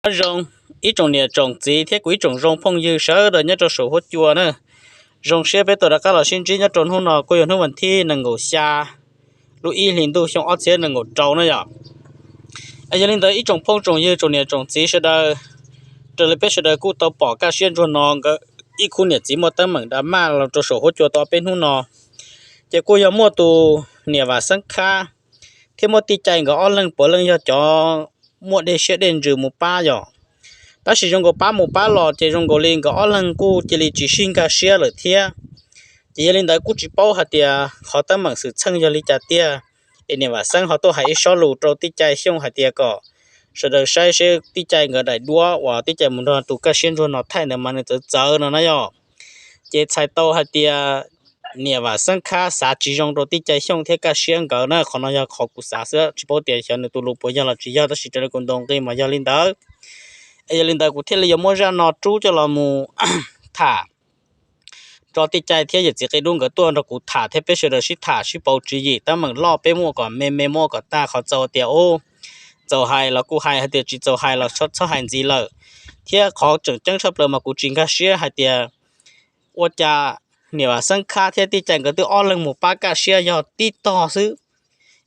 Nyob zoo ib tsoom niam tsoom txiv thiab kuv ib tsoom zoo phooj ywg sawv daws nyob rau saum huab cua na. Zoo siab peb tau rov qab los sib ntsib nyob rau hnub no kuj yog hnub vas thib nees nkaum xya lub ib hlis ntuj xyoo ob txhiab nees nkaum rau na yom. Yog li ntawd ib tsoom phooj tsoom ywg tsoom niam tsoom txiv sawv daws, raws li peb sawv daws kuj tau pom Kaj Siab Ntsuag no nkawd ib khub niam txiv muaj teeb meem da maj los rau saum huab cua tau peb hnub no, ces kuj yog muaj tus niam Vam Xeeb Khab thiab muaj tij Cai nkawd ob leeg puav leej yog cov muaj dej siab dej ntsws mus pab yom. Tab sis zoo nkaus pab mus pab los ces zoo nkaus li nkawd ob leeg kuj cia li tsis sib nkag siab lawm thiab. Ces yog li ntawd kuj tsis paub hais tias qhov teeb meem xwm txheej yog li cas tiag, es niam Vam Xeeb ho tuaj hais ib sob lus rau tij Cai Xyooj hais tias kom sawv daws saib seb tij Cai nkawd daim duab uas tij Cai mus nrog tus Kaj Siab Ntsuag no thaij ntawd mas nws txawv txawv no na yom. Ces txhais tau hais tias niam Vam Xeeb Khab xav tsis zoo rau tij Cai Xyooj thiab Kaj Siab nkawd na, qhov no yog qhov kuv xav xwb, tsis paub tias xyov nws tus lus puas yog los tsis yog, tab sis raws li kuv ntaus nqi mas yog li ntawd. Es yog li ntawd kuv thiaj li yuav muab zaj no rub coj los mus tham rau tij Cai thiab yawm txiv Qia Dub nkawd tuaj nrog kuv tham thiab peb sawv daws sib tham sib pauv tswv yim teeb meem loj peb muab kom me me muab kom tag, qhov txaus tias ub txaus hais los kuj hais, hais tias tsis txaus hais los txhob hais ntxiv lawm. Thiab qhov tseem ceeb tshaj plaws mas kuv tsis nkag siab hais tias ua cas niam Vam Xeeb Khab thiab tij Cai nkawd twb ob leeg mus pab Kaj Siab yog tib tog xwb,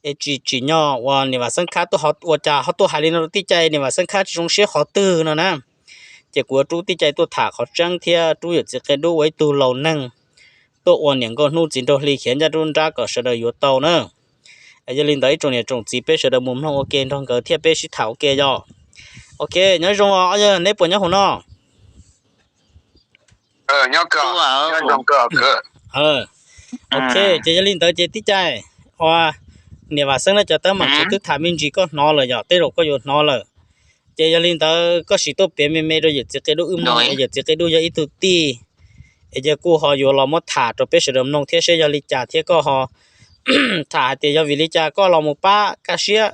es tsis tsim nyog uas niam Vam Xeeb Khab tuaj ua cas ho tuaj hais li no rau tij Cai, niam Vam Xeeb Khab tsis zoo siab qhov twg no na. Ces kuv yuav rub tij Cai tuaj tham qhov tseeb thiab rub yawm txiv Qia Dub ua ib tug laus neeg tuaj ua niam nkauj hnub txiv nraug hli khiav ncaj rub nrab kom sawv daws yuav tau na. Yog li ntawd ib tsoom niam tsoom txiv peb sawv daws mus mloog ua ke nrog nkawd thiab peb sib tham ua ke yom. Ok, nyob zoo os, neb puas nyob hauv no? Ok, ces yog li ntawd ces tij Cai, ua niam Vam Xeeb no cov teeb meem ces twb tham me ntsis koj hnov lawm yom, tej zaum koj yuav hnov lawm. Ces yog li ntawd koj sim tuaj piav me me rau yawm txiv Qia Dub wb mloog, yawm txiv Qia Dub yog ib tug tij, es yawg kuj ho yuav los muab tham rau peb sawv daws mloog thiab seb yog li cas thiab koj ho tham hais tias yog vim li cas koj los mus pab Kaj Siab,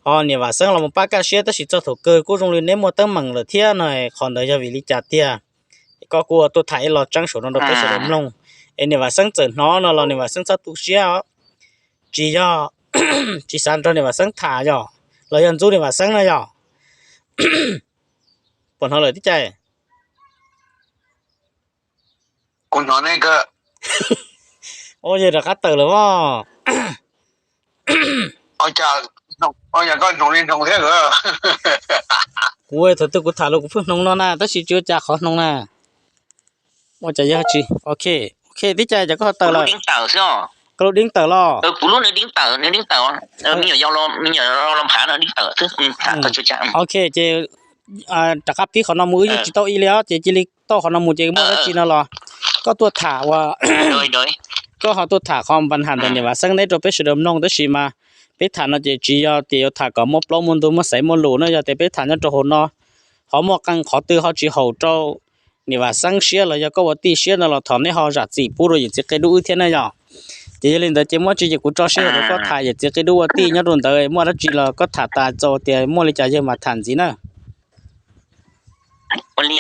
ho niam Vam Xeeb los mus pab Kaj Siab tab sis txog thaum kawg kuj zoo li neb muaj teeb meem lawm thiab no, qhov ntawd yog vim li cas tiag? Koj kuj tuaj tham ib lo tseeb saum no rau peb sawv daws mloog, es niam Vam Xeeb txawm hnov no los niam Vam Xeeb txhob tu siab os. Tsis yog, tsis xav nrog niam Vam Xeeb tham yom, los yog ntxub niam Vam Xeeb no yom? Puas hnov lawm tij Cai? Kuv hnov ne. Ua yog rov qab tawm lawm os. Kuv thaum twg kuv tham los kuv pheej hnoos no na, tab sis tsis ua cas qhov hnoos na. Ua cas yog tsis ok? Ok tij Cai, cas koj ho tawm lawm? Koj lub deeb tawm los? Ok, ces rov qab pib qhov no mus, wb yeej tsis tau i li os, ces cia li tau qhov no mus ces muaj dab tsi no los koj tuaj tham uas koj ho tuaj tham qhov npa ham ntawm niam Vam Xeeb neb rau peb sawv daws mloog, tab sis mas peb tham no ces tsis yog tias yuav tham kom muaj plaub muaj ntug muaj xaiv muaj lus na, yog tias peb tham nyob rau hauv no ho muaj qee qhov twg ho tsis haum rau niam Vam Xeeb siab los yog koj ua tij siab no los thov neb ho zam txim pub rau yawm txiv Qia Dub wb thiab na yom. Ces yog li ntawd ces muaj tsi ces kuv tso sij hawm rau koj tham yawm txiv Qia Dub ua tij nyob rau ntawd, muaj dab tsi los koj tham tas txaus tias muaj li cas yawg mam tham ntxiv na. Ua li,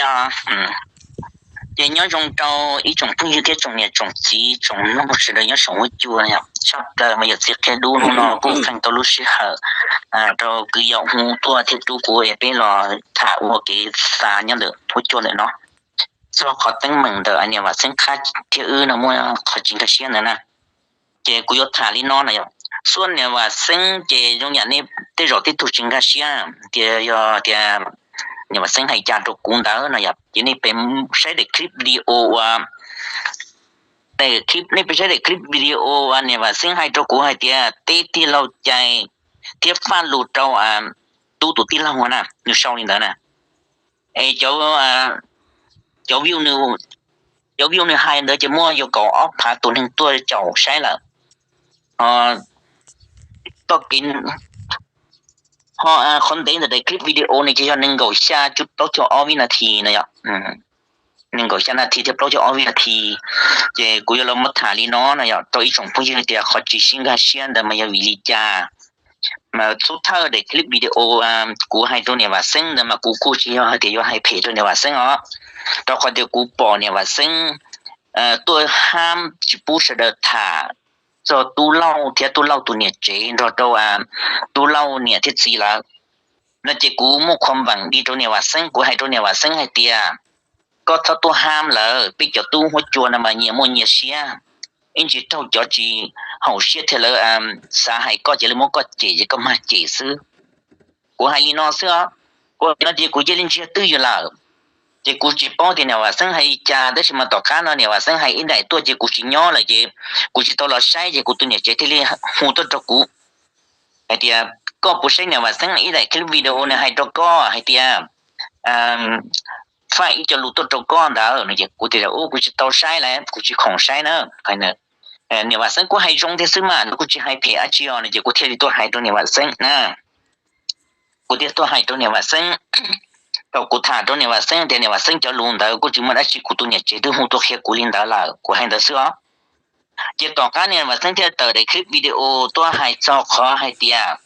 ces nyob zoo rau ib tsoom phooj ywg thiab tsoom niam tsoom txiv tsoom mloog sawv daws nyob saum huab cua, tshaj plaws mas yawm txiv Qia Dub hnub no kuj qee tau lub sij hawm rau kwv yau hu tuaj thiab rub kuv es peb los tham ua kev xav nyob ntawm huab cua ntawm no txog qhov teeb meem ntawm niam Vam Xeeb Khab thiab wb no muaj qhov tsis nkag siab ntawd na. Ces kuv yuav tham li no na yom, xub niam Vam Xeeb ces zoo yam nej tej zaum tib tug tsis nkag siab tias yog tias niam Vam Xeeb hais cas rau kuv ntawd no yom, ces nej pem saib daim clip video uas, nej pem saib daim clip video uas niam Vam Xeeb hais rau kuv hais tias teb tij laug cai thiab faj lus rau tub tus tij laug na, nws sau li ntawd na. Es cov, cov view, cov view nws hais ntawd ces muaj yuav kaum ob phav tus neeg tuaj caum saib lawm. Ho, ho qhov ntev ntawm daim clip video no ces yog nees nkaum xya plaub caug ob vib nas this no yom. Nees nkaum xya nas this thiab plaub caug ob vib nas this. Ces kuv yuav los muab tham li no no yom rau ib tsoom phooj ywg tias qhov tsis sib nkag siab ntawd mas yog vim li cas. Mas xub thawj daim clip video kuv hais rau niam Vam Xeeb ntawd mas kuv kuj tsis yog hais tias yuav hais phem rau niam Vam Xeeb os, rau qhov tias kuv pom niam Vam Xeeb tuaj hab tsis pub sawv daws tham txog Tub Lauj thiab Tub Lauj tus niam tsev nrog rau Tub Lauj niam thiab txiv lawv. No ces kuv muaj khuam veem di rau niam Vam Xeeb, kuv hais rau niam Vam Xeeb hais tias, koj txhob tuaj ham lawm, peb cov tub huab cua no mas nyias muaj nyias siab, ib ntsis raug cov tsis haum siab thiab lawv xav hais koj ces lawv muab koj cem ces koj mag cem xwb. Kuv hais li no xwb os. Kuv hais no ces kuv cia li ntsiag twj ywm lawm. Ces kuv tsis paub tias niam Vam Xeeb hais li cas, tab sis mas tom qab no niam Vam Xeeb hais ib daim tuaj ces kuv tsis nyob lawm ces kuv tsis tau los saib ces kuv tus niam tsev thiaj li hu tuaj rau kuv hais tias, koj puas saib niam Vam Xeeb ib daim clip video nws hais rau koj hais tias faj ib co lus tuaj rau koj ntawd no. Kuv tias, ub, kuv tsis tau saib lawm, kuv tsis khoom saib na. Niam Vam Xeeb kuj hais zoo thiab xwb mas, nws kuj tsis hais phem dab tsi os no. Ces kuv thiaj li tuaj hais rau niam Vam Xeeb na. Kuv thiaj tuaj hais rau niam Vam Xeeb, thaum kuv tham rau niam Vam Xeeb tias niam Vam Xeeb cov lus ntawd kuj tsis muaj dab tsi, kuv tus niam tsev twb hu tuaj qhia kuv li ntawd lawm, kuv hais ntawd xwb os. Ces tom qab niam Vam Xeeb thiaj tawm daim clip video tuaj hais txog qhov hais tias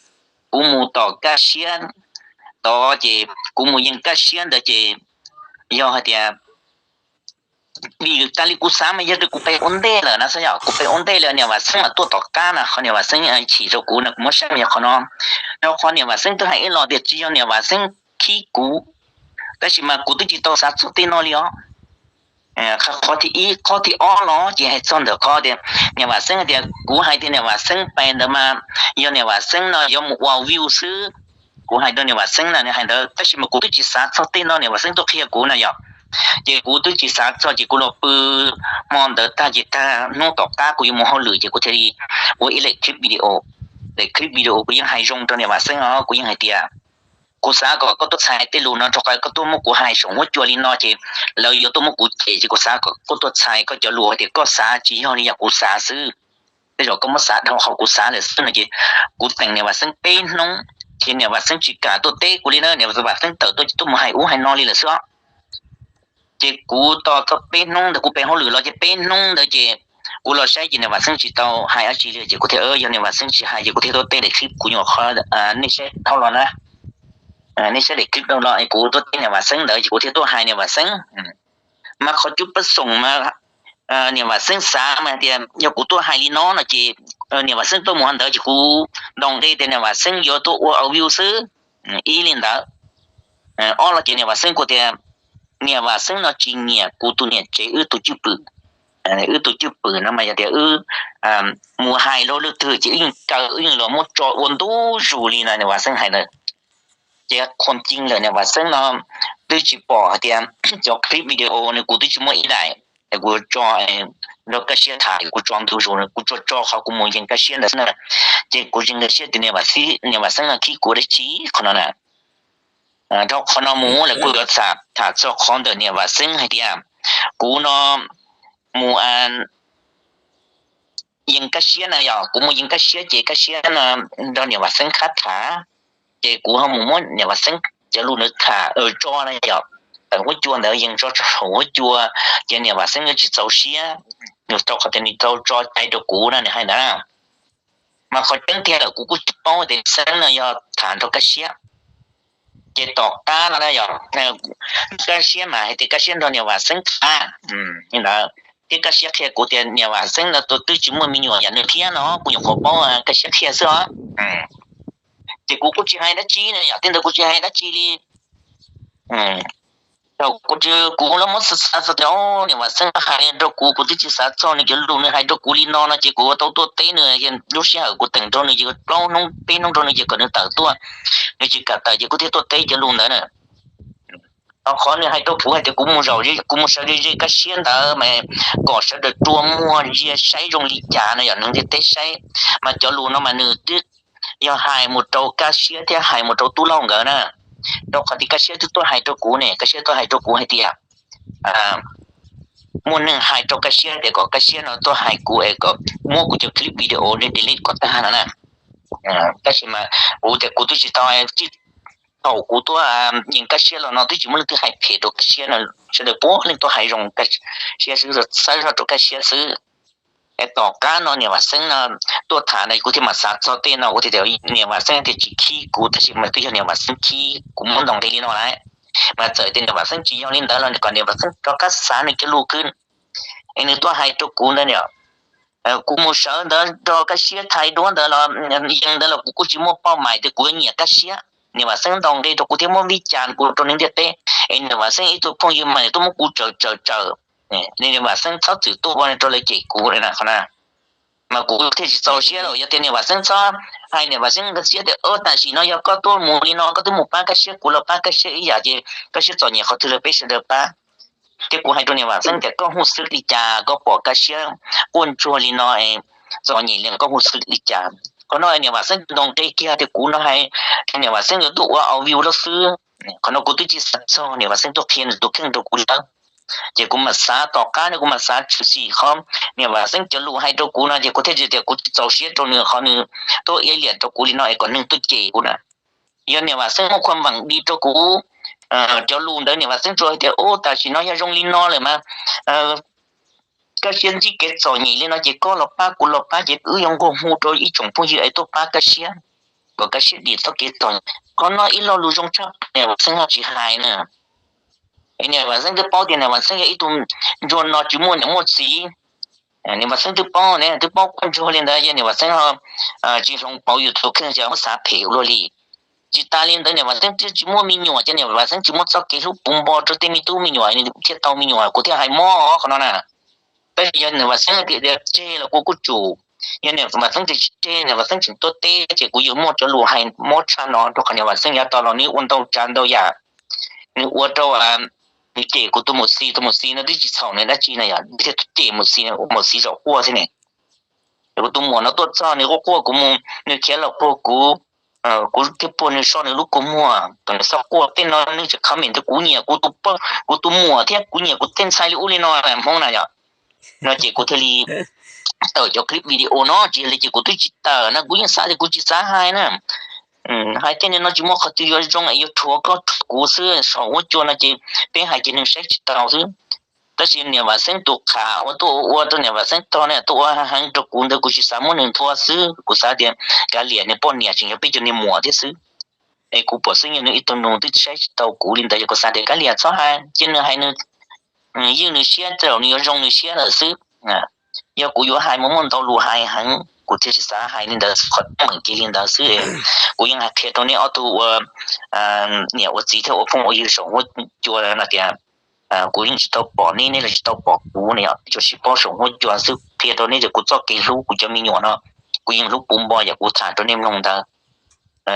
kuv mus tom Kaj Siab tod ces kuv mus yees Kaj Siab ntawd ces yog hais tias vim tas li kuv xav mas yog tias kuv pem ua ntej lawm na, xav yog kuv pem ua ntej lawm niam Vam Xeeb mas tuaj tom qab na, qhov niam Vam Xeeb chim rau kuv no kuv muab saib mas yog qhov no. Rau qhov niam Vam Xeeb twb hais ib los tias tsis yog niam Vam Xeeb khib kuv, tab sis mas kuv twb tsis tau xav txog tej no li os. Qhov thib ib, qhov thib ob los ces hais txog ntawm qhov tias niam Vam Xeeb hais tias kuv hais tias niam Vam Xeeb pem ntawd mas yog niam Vam Xeeb no yuav mus ua view xwb. Kuv hais rau niam Vam Xeeb na, nws hais ntawd tab sis mas kuv twb tsis xav txog tej no niam Vam Xeeb tuaj qhia kuv na yom. Ces kuv twb tsis xav txog ces kuv los pw hmo ntawd tag ces tag hnub tom qab kuv yuav mus hauj lwm ces kuv thiaj li ua ib daim clip video. Daim clip video kuv yeej hais zoo rau niam Vam Xeeb os, kuv yeej hais tias kuv xav kom koj tuaj txhais tej lus no rau qhov koj tuaj muab kuv hais saum huab cua li no ces lawv yuav tuaj muab kuv cem ces kuv xav kom koj tuaj txhais koj cov lus hais tias koj xav tsis yog li yam kuv xav xwb. Tej zaum koj muab xav dhau qhov kuv xav lawm xwb no ces kuv teem niam Vam Xeeb peb hnub ces niam Vam Xeeb tsis kam tuaj teb kuv li na, niam Vam Xeeb tawm tuaj ces tuaj mus hais ub hais no li lawm xwb os. Ces kuv tos txog peb hnub ntawd kuv pem hauj lwm los ces peb hnub ntawd ces kuv los saib ces niam Vam Xeeb tsis tau hais dab tsi li ces kuv thiaj, yog niam Vam Xeeb tsis hais ces kuv thiaj tuaj teb daim clip kuv nyuam qhuav nej saib dhau los na. Nej saib daim clip dhau los es kuv tuaj teb niam Vam Xeeb ntawd ces kuv thiaj tuaj hais niam Vam Xeeb. Mas qhov cub pab xoom mas niam Vam Xeeb xav mas hais tias yog kuv tuaj hais li no no ces niam Vam Xeeb tuaj mus ntawd ces kuv ntaus nqi tias niam Vam Xeeb yuav tuaj ua view xwb. Ib li ntawd. Ob los ces niam Vam Xeeb kuj tias niam Vam Xeeb no tsis nyiam kuv tus niam tsev wb tus cwj pwm. Wb tus cwj pwm no mas yog tias wb mus hais rau leej twg ces wb yeej kaw wb yeej los muab tso ua ntu zus li no niam Vam Xeeb hais ntawd. Ces qhuam cing lawm niam Vam Xeeb no twb tsis pom hais tias cov clip video nws kuv twb tsis muaj ib daim es kuv tso rau Kaj Siab tham kuv tso ntu zus kuv tso tso qhov kuv mus yees Kaj Siab ntawd xwb na. Ces kuv tsis nkag siab tias niam Vam Xeeb no khib kuv dab tsi qhov no na. Dhau qhov no mus lawm kuj yuav tham txog qhov ntawm niam Vam Xeeb hais tias kuv no mus yees Kaj Siab na yom, kuv mus yees Kaj Siab ces Kaj Siab no nrog niam Vam Xeeb khab tham, ces kuv ho mus muab niam Vam Xeeb cov lus ntawd tham tso na yom, tawm huab cua ntawd yees tso saum huab cua, ces niam Vam Xeeb yuav tsis txaus siab, nws rau qhov tias nws tau tso cai rau kuv na nws hais ntawd. Mas qhov tseeb tiag lawm kuv kuj tsis paub tias Xeeb no yog tham nrog Kaj Siab. Ces tom qab no na yom, Kaj Siab mas hais tias Kaj Siab nrog niam Vam Xeeb tham li ntawd, thiab Kaj Siab qhia kuv tias niam Vam Xeeb no tus twb tsis muaj me nyuam yam nws thiab no, kuv nyuam qhuav paub Kaj Siab qhia xwb os. Ces kuv kuj tsis hais dab tsi na yom, tej ntawd kuv tsis hais dab tsi li. Kuv los muab xav xav tias niam Vam Xeeb hais rau kuv, kuv twb tsis xav txog nws cov lus nws hais rau kuv li no no ces kuv ua tau tuaj teb nws, lub sij hawm kuv teem rau nws ces plaub hnub peb hnub rau nws ces kom nws tawm tuaj, nws tsis kam tawm ces kuv thiaj tuaj teb cov lus ntawd na. Ho qhov nws hais rau kuv hais tias kuv mus zaum, kuv mus sawv ze ze Kaj Siab ntawd mas kom sawv daws rua muag ntsia saib zoo li cas no yom, nws thiaj teb saib. Mas cov lus no mas nws twb yog hais mus rau Kaj Siab thiab hais mus rau Tub Lauj nkawd na. Rau qhov tias Kaj Siab twb tuaj hais rau kuv ne, Kaj Siab tuaj hais rau kuv hais tias muaj neeg hais rau Kaj Siab tias kom Kaj Siab no tuaj hais kuv es kom muab kuv cov clip video nej delete kom tag no na. Tab sis mas kuv tias kuv twb tsis tau, thaum kuv tuaj yees Kaj Siab los no twb tsis muaj leej twg hais phem rau Kaj Siab no, sawv daws puav leej tuaj hais zoo Kaj Siab xwb, txhawb zog rau Kaj Siab xwb. Es tom qab no niam Vam Xeeb no tuaj tham no kuv thiaj mam xav txog tej no, kuv thiaj tias niam Vam Xeeb tias tsis khib kuv tab sis mas twb yog niam Vam Xeeb khib kuv muab ntaus nqi li no lawm. Mas txawm tias niam Vam Xeeb tsis yog li ntawd los kom niam Vam Xeeb rov qab xav nws cov lus khwb es nws tuaj hais rau kuv ntawd. Kuv mus sawv ntawd nrog Kaj Siab thaiv duab ntawd los yees ntawd los kuv kuj tsis muaj pauj mais tias kuv nyiam Kaj Siab. Niam Vam Xeeb ntaus nqi rau kuv thiab muab vij cas kuv rau neeg ntiaj teb, es niam Vam Xeeb ib tug phooj ywg mas nws tuaj muab kuv tsawm tsawm tsawm, niam Vam Xeeb txhob txwm tuaj ua rau lawv cem kuv na qhov na. Mas kuv thiaj tsis txaus siab lawm. Yog tias niam Vam Xeeb txhob hais, niam Vam Xeeb nkag siab tias, o, tam sim no yog koj tuaj mus li no koj twb mus pab Kaj Siab, kuv los pab Kaj Siab ib yam ces Kaj Siab txom nyem qhov twg los peb sawv daws pab. Ces kuv hais rau niam Vam Xeeb tias koj hu xwb li cas, koj pom Kaj Siab quaj ntsuag li no, txom nyem li koj hu xwb li cas? Qhov no niam Vam Xeeb ntaus nqi kiag tias kuv no hais, niam Vam Xeeb yuav tuaj ua au view lawm xwb. Qhov no kuv twb tsis xav txog niam Vam Xeeb tuaj qhia nws tus kheej rau kuv lawm. Ces kuv mam xav tom qab no, kuv mam xav tshwm sim qhov niam Vam Xeeb cov lus hais rau kuv no, ces kuv thiaj li tias kuv tsis txaus siab rau nws qhov nws tuaj iab liam rau kuv li no es kom neeg tuaj cem kuv na. Yog niam Vam Xeeb muaj khuam veem di rau kuv, cov lus ntawd niam Vam Xeeb tsuas hais tias, o, tam sim no yog zoo li no lawm mas Kaj Siab ntsib kev txom nyem li no ces koj los pab kuv los pab ces wb yuav nquag hu rau ib tsoom phooj ywg es tuaj pab Kaj Siab, kom Kaj Siab dim txoj kev txom nyem. Qhov no ib lo lus zoo tshaj plaws niam Vam Xeeb ho tsis hais na. Niam Vam Xeeb twb paub tias niam Vam Xeeb yog ib tug ntsuag no tsis muaj niam muaj txiv. Niam Vam Xeeb twb paub ne, twb paub quaj ntsuag li ntawd ces niam Vam Xeeb ho tsis hloov pauv YouTube kheej ces muab xav phem ua luaj li. Tsis tas li ntawd niam Vam Xeeb twb tsis muaj me nyuam ces niam Vam Xeeb tsis muaj txoj kev hlub puv npo rau tej me tub me nyuam thiaj tau me nyuam, kuv thiaj hais mob qhov no na. Tab sis yog niam Vam Xeeb tias tseg los kuv kuj tsum. Yog niam Vam Xeeb tias tsis tseg, niam Vam Xeeb tseem tuaj teb ces kuv yuav muaj cov lus hais mob tshaj no rau qhov niam Vam Xeeb yav tas los nws ua ntau tsav ntau yam. Nws ua rau, nws cem kuv tus mus xis, tus mus xis no twb tsis txhaum nws dab tsi na, yog nws thiaj cem mus xis, mus xis zaum quaj thiab ne. Kuv tus muam no tuaj txog nws quaj quaj kuv mus, nws khiav los puag kuv, kuv thiaj puag nws so nws lub kua muag kom nws txhob quaj. Tej no neeg tsis comment tias kuv nyiam kuv tus, kuv tus muam thiab kuv nyiam kuv tej ntxhais li ub li no Hmoob na yom. No ces kuv thiaj li tawm cov clip video no, tsis yog li ces kuv twb tsis tawm na, kuv yeej xav tias kuv tsis xav hais na. Hais tej no tsis muaj qhov twg yuav zoo, yuav rhuav koj rhuav kuv xwb, saum huab cua no ces peb hais ces neeg saib tsis taus xwb. Tab sis niam Vam Xeeb tus qham uas tuaj ua rau niam Vam Xeeb tog ne, tuaj ua heev rau kuv ntawd kuv tsis xav muab nws nthua xwb, kuv xav tias kav liam, nws poj niam tseem yog peb cov niag muam thiab xwb. Es kuv pom xwb yog nws ib tug nus twb saib tsis taus kuv li ntawd, yog kuv xav tias kav liam txhob hais, cia nws hais nws, yeej nws siab, tej zaum nws yuav zoo nws siab lawm xwb. Yog kuv yuav hais mas muaj ntau lus hais heev, kuv thiaj tsis xav hais li ntawd, qhov teeb meem ces li ntawd xwb. Kuv yeej hais qhia rau nej ob tug ua niam ua txiv thiab ua phooj ua ywg saum huab cua no tias kuv yeej tsis tau pom nej, nej los tsis tau pom kuv ne, yog tsuas sib paub saum huab cua xwb. Qhia rau nej tias kuv txoj kev hlub kuv cov me nyuam no, kuv yeej hlub puv npo yam kuv tham rau nej mloog ntawd.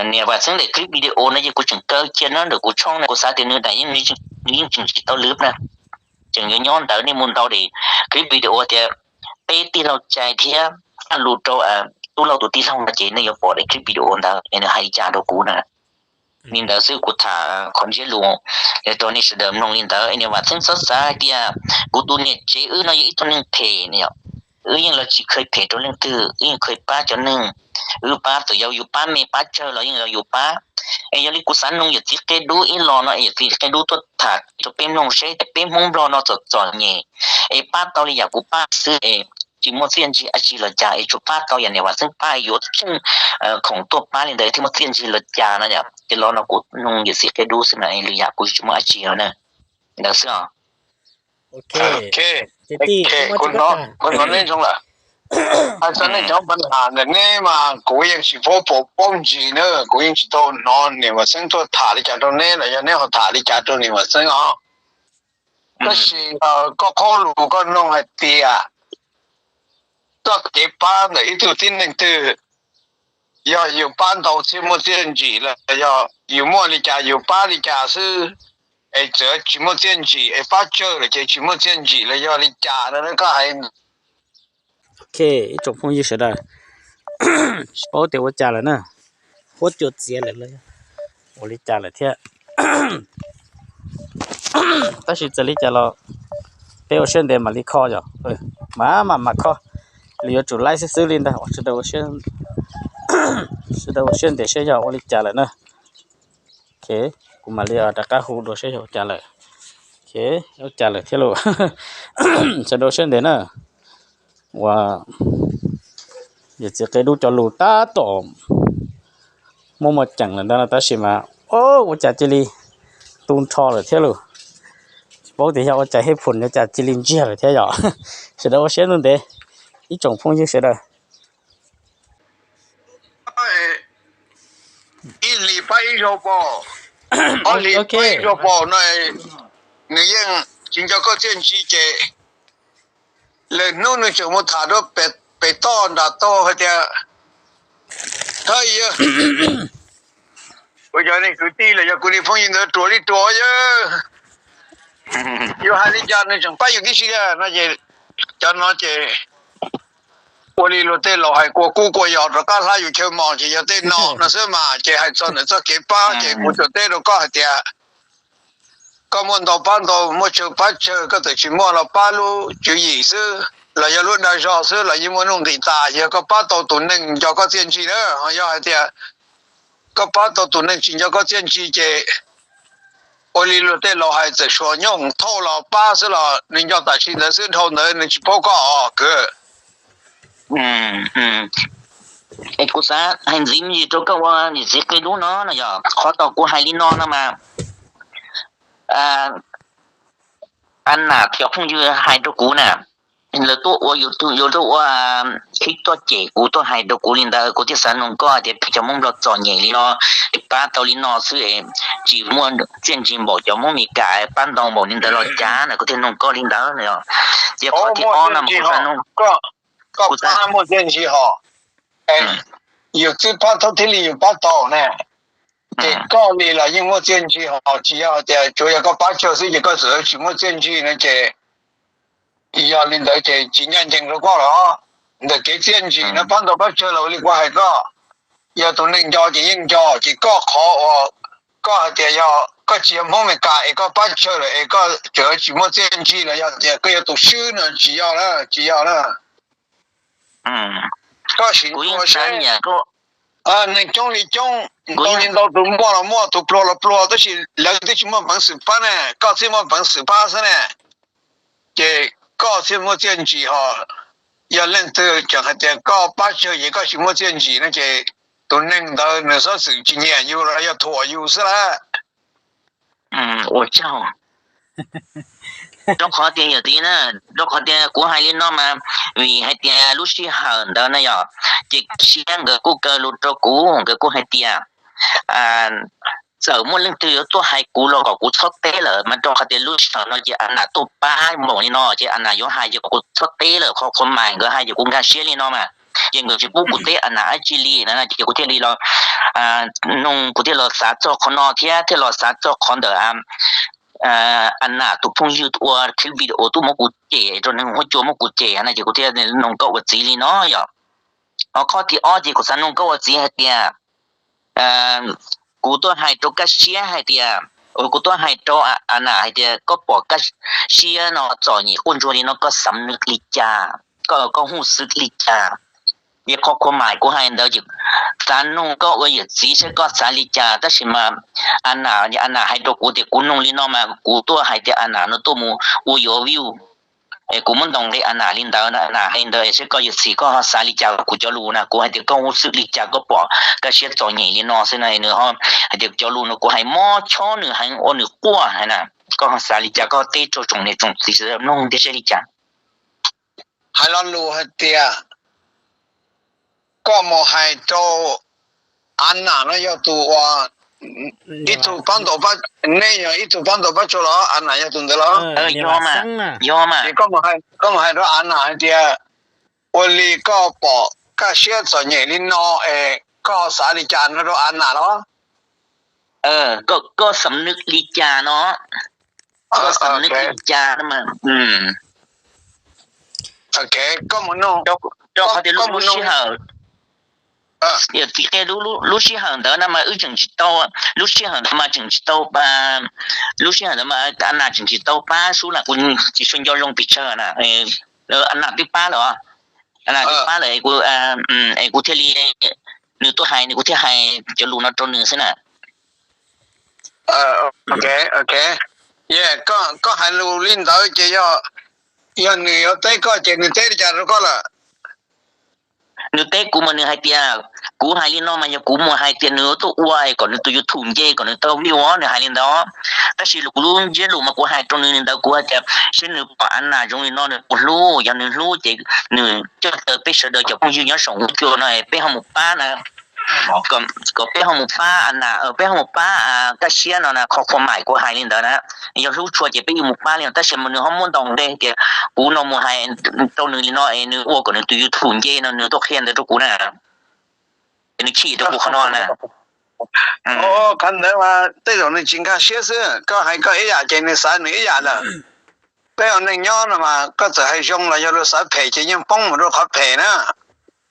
Niam Vam Xeeb daim clip video no ces kuv tseem kaw cia nyob ntawm kuv tshooj na, kuv xav tias nws daim yeej, nws yeej tseem tsis tau lwb na, tseem yuav nyob ntawd. Nej mus ntaus daim clip video tias peb tij laug Cai thiab faj lus rau tub Lauj tus tij laug no ces nej yuav pom daim clip video ntawd es nws hais li cas rau kuv na. Li ntawd xwb, kuv tham qhov ntsiab lus rau nej sawv daws mloog li ntawd. Niam Vam Xeeb txhob xav hais tias kuv tus niam tsev wb no yog ib tug neeg phem no, wb yeej los tsis kheev phem rau leej twg, wb yeej kheev pab cov neeg. Wb pab txawm yog yus pab me pab tsawg los yeej yog yus pab. Es yog li kuv xav noog yawm txiv Qia Dub ib los no, es yawm txiv Qia Dub tuaj tham rau peb mloog seb tias peb Hmoob Nplog no txom txom nyem es pab tau li yam kuv pab xwb es tsis muaj txiaj ntsig dab tsi los cas, es tsuas pab tau yam niam Vam Xeeb pab, yuav tsheej khoom tuaj pab li ntawd thiaj muaj txiaj ntsig los cas no yom. Ces los no kuv noog yawm txiv Qia Dub xwb na, lwm yam kuv tsis muaj dab tsi os na. Ntawd xwb os. Kuv hnov nej zoo lawm. Hais txog nej cov pab tham ntawm neb mas kuv yeej tsis paub paub ntsis na, kuv yeej tsis tau hnov niam Vam Xeeb tuaj tham li cas rau neb los yog neb ho tham li cas rau niam Vam Xeeb os. Tab sis koj qhov lus koj noog hais tias txoj kev pab ntawm ib tug tib neeg twg, yog yus pab ntau thiaj muaj txiaj ntsig los yog yus muaj li cas yus pab li cas xwb, es txawm tsis muaj txiaj ntsig, es pab tsawg lawm ces tsis muaj txiaj ntsig los yog li cas no koj hais. Ok, ib tsoom phooj ywg sawv daws, tsis paub tias ua cas lawm na, huab cua txiav lawm los ua li cas lawm thiab. Tab sis txawm li cas los peb ua siab ntev mam li kho yom, mam mam mam kho, li yuav tsum laib xwb xwb li ntag. Sawv daws ua siab ntev seb yog ua li cas lawm na. Ok, kuv mam li rov qab hu dua seb yog ua cas lawm. Ok, ua cas lawm thiab lauj? Sawv daws ua siab ntev na. Ua yawm txiv Qia Dub cov lus tab tom muaj muaj ceem lawm ntag no, tab sis mas ua cas cia li tu nrho lawm thiab lauj. Tsis paub tias yog ua cas hej phum ua cas cia li ntsiag lawm thiab yom. Sawv daws ua siab ntev, ib tsoom phooj ywg sawv daws. Ib li pab ib zaug paum, ob hlis pab ib zaug paum no, nws yeej tsis nco koj txiaj ntsig ces lwm hnub nws tseem mus tham rau pem toj nram taug hais tias, thawj yawg, kuv cov niag kwv tij los yog kuv niag phooj ywg ntawd ruam li ruam yawg, yus hais li cas nws tseem pab yus tib si no ces, cov no ces ua li luag tej laus hais, kua kub kua yos rov qab hlab yus chaw mos ces yog tej no no xwb mas. Ces hais txog ntawm txoj kev pab ces kuv tsuas teb rau koj hais tias koj muaj ntau pab ntau, muaj tsawg pab tsawg, koj txawm tsis muaj los pab lub tswv yim xwb los yog lub dag zog xwb los yeej muaj nuj nqis tas. Yog koj pab tau tus neeg nco koj txiaj ntsig na, ho yog hais tias koj pab tau tus neeg tsis nco koj txiaj ntsig ces ua li luag tej laus hais, txawm suav nyob hoom thauj los pab xwb los nws nco tam sim ntawd xwb, dhau ntawd nws tsis paub koj os kwv. Es kuv xav hais ntxiv me ntsis rau koj ua niam txiv qia dub no no yog qhov tau kuv hais li no no mas, Anas cov phooj ywg hais rau kuv na, lawv tuaj ua YouTube, yuav tuaj ua clip tuaj cem kuv, tuaj hais rau kuv li ntawd, kuv thiaj xav nug koj tias peb cov Hmoob Nplog txom nyem li no, pab tau li no xwb es tsis muaj txiaj ntsig npaum cov Hmoob Meskas pab ntau npaum li ntawd los cas na, kuv thiaj nug koj li ntawd na. Ces qhov thib ob no mas kuv xav nug, koj pab muaj txiaj ntsig hos, yus twb pab thaub thiaj li yus pab tau ne, ces koj li los yeej muaj txiaj ntsig hos, tsis yog tias tsuas yog koj pab tsawg xwb ces koj txawm tsis muaj txiaj ntsig no ces yog li ntawd ces tsis ncaj ncees rau koj los. Ntawm kev txiaj ntsig no pab ntau pab tsawg los li kuv hais koj, yog tus neeg nco ces yeej nco, ces koj qhov uas koj hais tias yog koj tsis yog Hmoob Meskas es koj pab tsawg lawm es koj tseem tsis muaj txiaj ntsig los yog tias koj yog tus swb no tsis yog na, tsis yog na. Koj sim ua seb, neeg coob li coob, ntau li ntau, tus muaj los muaj, tus pluag los pluag, tab sis lawv twb tsis muaj peev xwm pab ne, koj thiaj muaj peev xwm pab xwb ne. Ces koj thiaj muaj txiaj ntsig hos. Yog leej twg tseem hais tias koj pab tsawg ces koj tsis muaj txiaj ntsig no ces tus neeg ntawd nws xov xwm tsis nyiam yus los yog thuam yus xwb lawm. Ua tsaug. Rau qhov tias yog tias na, rau qhov tias kuv hais li no mas vim hais tias lub sij hawm ntawd na yog, ces Kaj Siab nkawd kuj kaw lus rau kuv, nkawd kuj hais tias txawm muaj leej twg yuav tuaj hais kuv los kom kuv txhob teb lawm mas, rau qhov tias lub sij hawm no ces Anas tuaj pab npaum li no ces Anas yuav hais ces kom kuv txhob teb lawm. Qhov qhua mais nkawd hais ces kuv nkag siab li no mas, ces nkawd tsis pub kuv teb Anas dab tsi li na, ces kuv thiaj li los nug, kuv thiaj los xav txog qhov no thiab thiaj los xav txog qhov ntawm Anas tus phooj ywg ua clip video tuaj muab kuv cem, rau nws huab cua muab kuv cem na, ces kuv thiaj nug koj ua txiv li no yog. Ho qhov thib ob ces kuv xav nug koj ua txiv hais tias kuv tuaj hais rau Kaj Siab hais tias, kuv tuaj hais rau Anas hais tias koj pom Kaj Siab no txom nyem quaj ntsuag li no koj xav nws li cas, koj, koj hu xwb li cas? Ces qhov qhua mais kuv hais ntawd ces xav nug koj ua yawm txiv seb koj xav li cas, tab sis mas Anas, Anas hais rau kuv tias kuv nug li no mas kuv tuaj hais tias Anas no tuaj mus ua yuav view. Es kuv muab ntaus nqi Anas li ntawd, Anas hais li ntawd, seb koj yawm txiv koj ho xav li cas kuv cov lus na, kuv hais tias koj hu xwb li cas koj pom Kaj Siab txom nyem li no xwb na, nws ho hais tias cov lus no kuv hais mob chob nws heev ua nws quaj hais na, koj ho xav li cas, koj teb rau tsoom niam tsoom txiv sawv daws mloog thiab seb li cas. Hais lo lus hais tias koj mus hais rau Anas no yog tus uas ib tug pab ntaus, neb yog ib tug pab ntaus pab tsaug los Anas yog tus ntawd los? Yog mas, yog mas. Koj mus hais rau Anas hais tias ua li koj pom Kaj Siab txom nyem li no es koj xav li cas no rau Anas los? Koj xam nws li cas no, koj xam nws li cas no mas. Lub sij hawm, yog txiv qia, lub sij hawm ntawd no mas wb tseem tsis tau, lub sij hawm ntawd mas tseem tsis tau, lub sij hawm ntawd mas Anas tseem tsis tau pab Sub na, kuv tsis tshua nco zoo pes tsawg na. Anas twb pab lawm, Anas twb pab lawm es kuv thiaj li, nws tuaj hais, nws, kuv thiaj hais cov lus no rau nws xwb na. Koj hais lus li ntawd ces yog, yog nws yuav teb koj ces nws teb li cas rau koj lawm? Nws teb kuv mas nws hais tias, kuv hais li no mas yog kuv mus hais tias nws tuaj ua es kom nws tus YouTube nce kom nws tau view os, nws hais li ntawd. Tab sis kuv lub ntsiab lus mas kuv hais rau nws li ntawd, kuv hais tias seb nws pom Anas zoo li no nws puas hlub, yog nws hlub ces nws coj taw peb sawv daws cov phooj ywg nyob saum huab cua no peb ho mus pab na. kom peb ho mus pab na, peb ho mus pab Kaj Siab no na, qhov khuam maim kuv hais li ntawd na, yog hlub tshua ces peb yuav mus pab li, tab sis mas nws ho muaj ntau nqe tias kuv no mus hais rau nws li no es nws ua kom nws tus YouTube nce no nws tuaj qhia ntawd rau kuv na, nws chim rau kuv qhov no na. Qhov ntawd mas tej zaum nws tsis nkag siab xwb, koj hais koj ib yam ces nws xav nws ib yam lawm. Peb ua neej nyob no mas koj txawm hais zoo los yog luag xav phem ces yeej poob mus rau qhov phem na,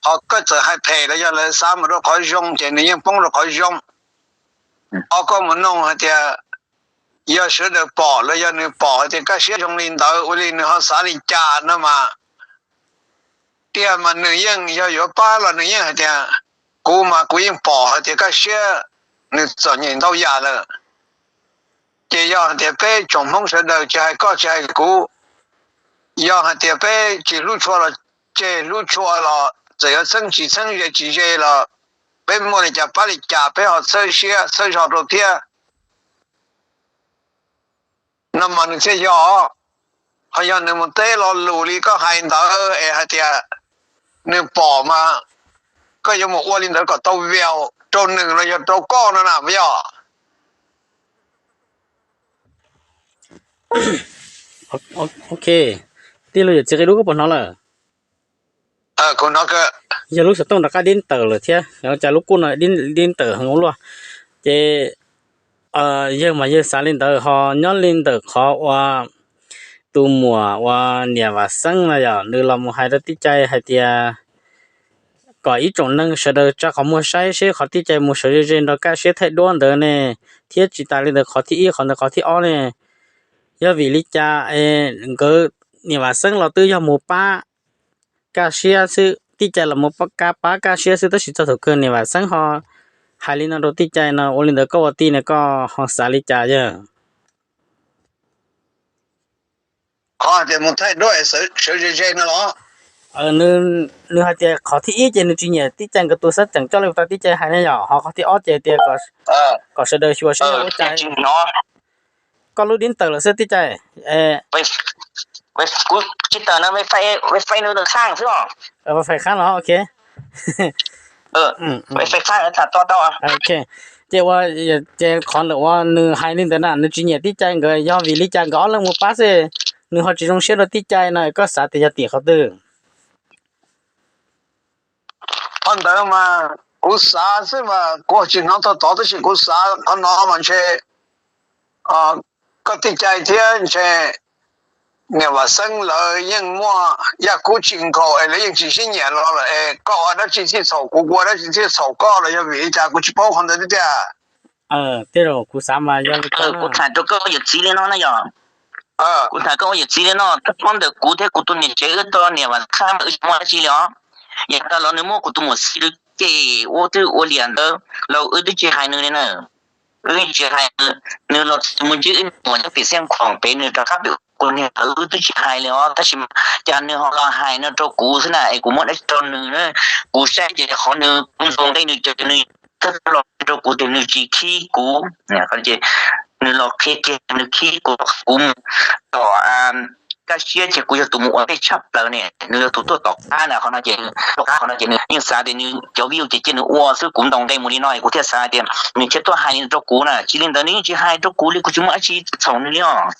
ho koj txawm hais phem los yog lawv xav mus rau qhov zoo ces nws yeej poob rau qhov zoo. Ho koj mus noog hais tias yog sawv daws pom los yog nws pom hais tias Kaj Siab zoo li ntawd ua li nws ho xav li cas no mas, tiag mas nws yeej yog yuav pab los nws yeej hais tias kuv mas kuv yeej pom hais tias Kaj Siab nws txom nyem ntau yam lawm. Ces yog hais tias peb tsoom Hmoob sawv daws tsis hais koj tsis hais kuv, yog hais tias peb tsis hlub tshua los tseg, hlub tshua los txawm yuav txheeb tsis txheeb ze tsis ze los peb muaj li cas pab li cas peb ho txhawb siab txhawb zog rau thiab no mas nws thiaj yog. Ho yog nws mus teb lo lus li koj hais ntawd es hais tias nws pom mas koj yuav mus ua li ntawd kom tau view rau nws los yog rau koj no na puas yog? Ok, tij laug yawm txiv qe dub koj puas hnov lawm? Yog lub xov tooj rov qab dib tawm lawm thiab, cas lub kuj no dib tawm heev ua luaj. Ces yawg mas yawg xav li ntawd ho nyob li ntawm qhov uas tus muam uas niam Vam Xeeb no yom, nws los mus hais rau Tij Cai hais tias kom ib tsoom neeg sawv daws tsa qhov muag saib seb qhov Tij Cai mus sawv ze ze nrog Kaj Siab thaij duab ntawd ne, thiab tsis tas li ntawd qhov thib ib qhov ntawd qhov thib ob ne, yog vim li cas nkawd niam Vam Xeeb los twb yog mus pab Kaj Siab xwb, Tij Cai los mus pab Kaj Siab xwb, tab sis txog thaum kawg niam Vam Xeeb ho hais li no rau Tij Cai no, ua li ntawd koj ua tij ne koj ho xav li cas yawg? Qhov hais tias mus thaij duab sawv ze ze no los? Nws hais tias qhov thib ib ces nws tsis nyiam Tij Cai nkawd tus xab ceem coj li tau Tij Cai hais ne yom, ho qhov thib ob ces tias kom sawv daws xyuas seb yog ua cas. Koj lub dib tawm lawm xwb Tij Cai. Tsis tawm no, fais qab los ok. Ces ua, ces qhov ntawm uas nws hais li ntawd na nws tsis nyiam Tij Cai nkawd yog vim li cas nkawd ob leeg mus pab xwb, nws ho tsis zoo siab rau Tij Cai no koj xav tias yog tim qhov twg? Qhov ntawd mas kuv xav xwb mas kuv tsis hnov tag tod tab sis kuv xav qhov no mas ntshe koj Tij Cai thiab ntshe niam Vam Xeeb lawv yeej muaj yaj kub tsis nkaus es lawv yeej tsis sib nyiam los lawm es koj ua dab tsi thiaj txhaum kuv, kuv ua dab tsi thiaj txhaum koj los yog vim li cas kuv tsis paub qhov ntawd tiag. Tej zaum kuv xav mas yog li kuv tham rau koj ua yawm txiv li no na yog, kuv tham koj ua yawm txiv li no, thawj poob ntawm kuv thiab kuv tus niam tsev wb tau niam Vam Xeeb mas wb tsis muaj dab tsi li os. Yog tas los nws muab kuv tus muam Xis lawv cem ua twb ua liam ntawd los wb twb tsis hais nws li na. Wb tsis hais nws, nws los mus ntsib wb niam muam nyob pem Xeev Khuam pem nws rov qab pem kuv niag ntawd wb twb tsis hais li os, tab sis mas cas nws ho los hais no rau kuv xwb na es kuv muab dab tsi rau nws na. Kuv saib ces qhov nws kuv ntxoog nqe nws ces nws thawj los rau kuv tias nws tsis khib kuv, nws los qhia kiag nws khib kuv, kuv mus tom Kaj Siab ces kuv yog tus mus ua ntej tshaj plaws ne, nws yog tus tuaj tom qab na, qhov no ces, tom qab qhov no ces nws yeej xav tias nws cov view ces cia nws ua xwb, kuv ntaus nqe mus li no es kuv thiaj xav tias nws thiaj tuaj hais li no rau kuv na, tsis li ntawd nws yeej tsis hais rau kuv li, kuv tsis muaj dab tsi txhaum nws li os.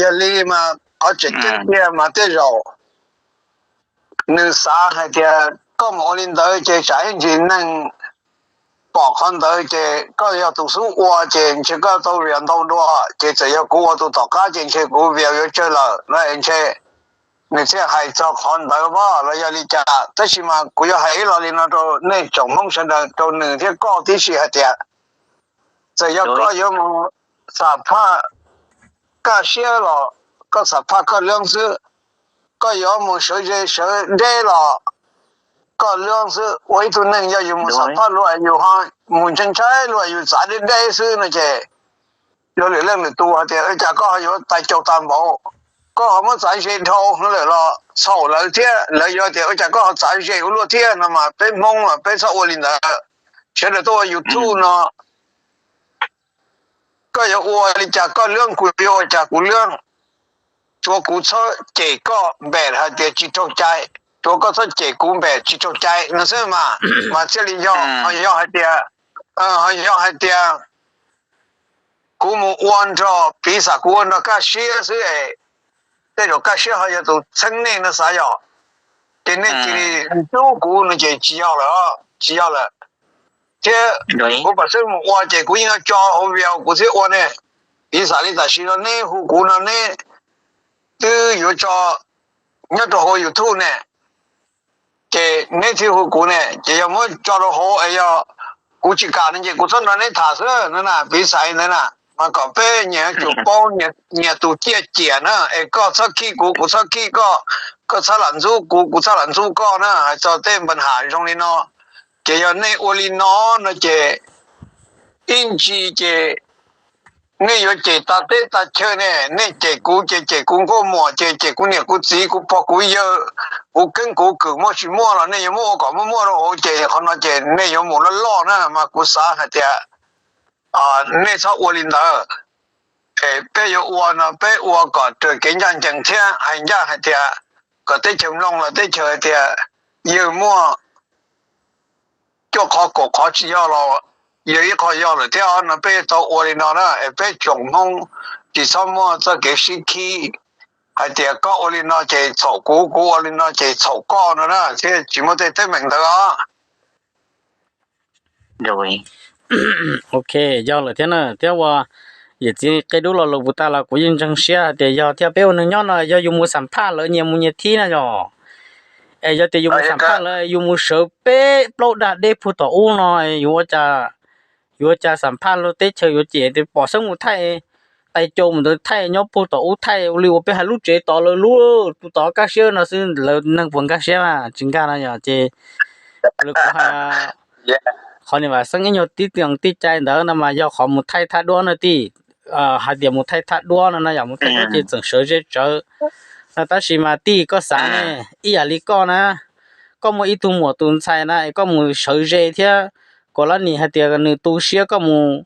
Yog li mas qhov tseem ceeb tiag mas tej zaum nws xav hais tias koj mus ua li ntawd ces tsam ib ntsis neeg pom qhov ntawd ces koj yog tus xub ua ces ntshe koj tau view ntau dua, ces txawm yog kuv ua tus tom qab ces ntshe kuv view yuav tsawg lawm no es ntshe nws thiaj hais txog qhov ntawd pab los yog li cas. Tab sis mas kuv yuav hais ib lo li no rau nej tsoom Hmoob sawv daws, rau nws thiab koj tib si hais tias txawm yog koj yuav mus xam phaj Kaj Siab los koj xam phaj koj lub xwb, koj yuav mus sawv ze sawv deb los koj lub xwb. Ua ib tug neeg yog yus mus xam phaj luag yus ho mus ntshai ntshai luag yus txav deb deb xwb no ces luag lwm leej lwm tus hais tias cas koj ho yuav tais caus tag npaum, koj ho muab txav ze dhau lawm los txhaum lawv thiab, lawv yuav tias ua cas koj ho txav ze ua luaj thiab no mas peb Hmoob mas peb txhob ua li ntawd. Sawv daws tuaj ua YouTube no koj yuav ua li cas koj lub, kuv yuav ua cas kuv lub, tsuav kuv txhob cem koj npem hais tias tsis raug cai. tsuav koj txhob cem kuv npaum tsis txaus cai no xwb mas, mas thiaj li yog. Ho yog hais tias, ho yog hais tias kuv mus ua nrog, piv xam kuv ua nrog Kaj Siab xwb es, tej zaum Kaj Siab ho yog tus txheeb nej no xav yog, ces nej cia li ntxub kuv no ces tsis yog lawm, tsis yog lawm. Thiab kuv pam xeeb mus ua ces kuv yeej yuav tso hauv video kuv thiab ua ne. Piv xam li tam sim no neb hu kuv no neb twb yuav tso nyob rau hauv YouTube ne, ces neb thiaj hu kuv ne, ces yog muab tso rau hauv es yog kuv tsis kam no ces kuv txhob nrog neb tham xwb no na, piv xam li ntawd na. Mas kom peb nyias yuav tsum paub nyias tus ciaj ciam na, es koj txhob khib kuv, kuv txhob khib koj, koj txhob lam ntxub kuv, kuv txhob lam ntxub koj na, hais txog tej npa ham zoo li no. Ces yog nej ua li no no ces ib ntsis ces nej yuav cem tas teb tas chaw ne, nej cem kuv ces cem kuv nkauj muam, ces cem kuv niam kuv txiv, kuv pog kuv yawg, kuv keeb kuv kwm muaj tsis muaj los nej yuav muab ua kom muaj muaj rau hauv, ces qhov no ces nej yuav mus loj loj na, mas kuv xav hais tias nej txhob ua li ntawd. Es peb yuav ua no peb ua kom raws kev ncaj ncees thiab hais ncaj hais tias kom teb chaws mloog los teb chaws hais tias yawg muaj cuaj qhov kaum qhov tsis yog los yog ib qho yog lawm thiab no, peb tau ua li no na, es peb tsoom Hmoob tsis txhob muaj txoj kev sib khib hais tias koj ua li no ces txhaum kuv, kuv ua li no ces txhaum koj no na, thiab tsis muaj tej teeb meem ntawd os. Ok, yog lawm thiab na, thiab ua yawm txiv qe dub lo lus puas tas los kuv yeej ntseeg siab hais tias yog thiab peb ua neeg nyob no yog yus mus xam phaj lawv nyias mus nyias thib na yog. Es yog tias yus mus xam phaj lawv yus mus sawv peb plaub dag deb puag tom ub no, yus ua cas, yus ua cas xam phaj lawv teb chaws yuav cem tias pom xeeb mus thaij, tais caus mus ntawd thaij nyob puag tom ub thaij ua li uas peb hais lub tsev tod lawv lub tus tod kaj siab no xwb, lawv neeg puas nkag siab mas tsis nkag no yog ces lawv kuv hais qhov niam Vam Xeeb ib nyuag tib tij cai ntawd no mas yog qhov mus thaij thaj duab no tij, hais tias mus thaij thaj duab no no yog mus thaij duab ces txawm sawv ze tsawv. Tab sis mas tij koj xav ne, ib yam li koj na, koj muaj ib tug muam tus ntxhais na es koj mus sawv ze thiab, kom lab nim hais tias nws tu siab koj mus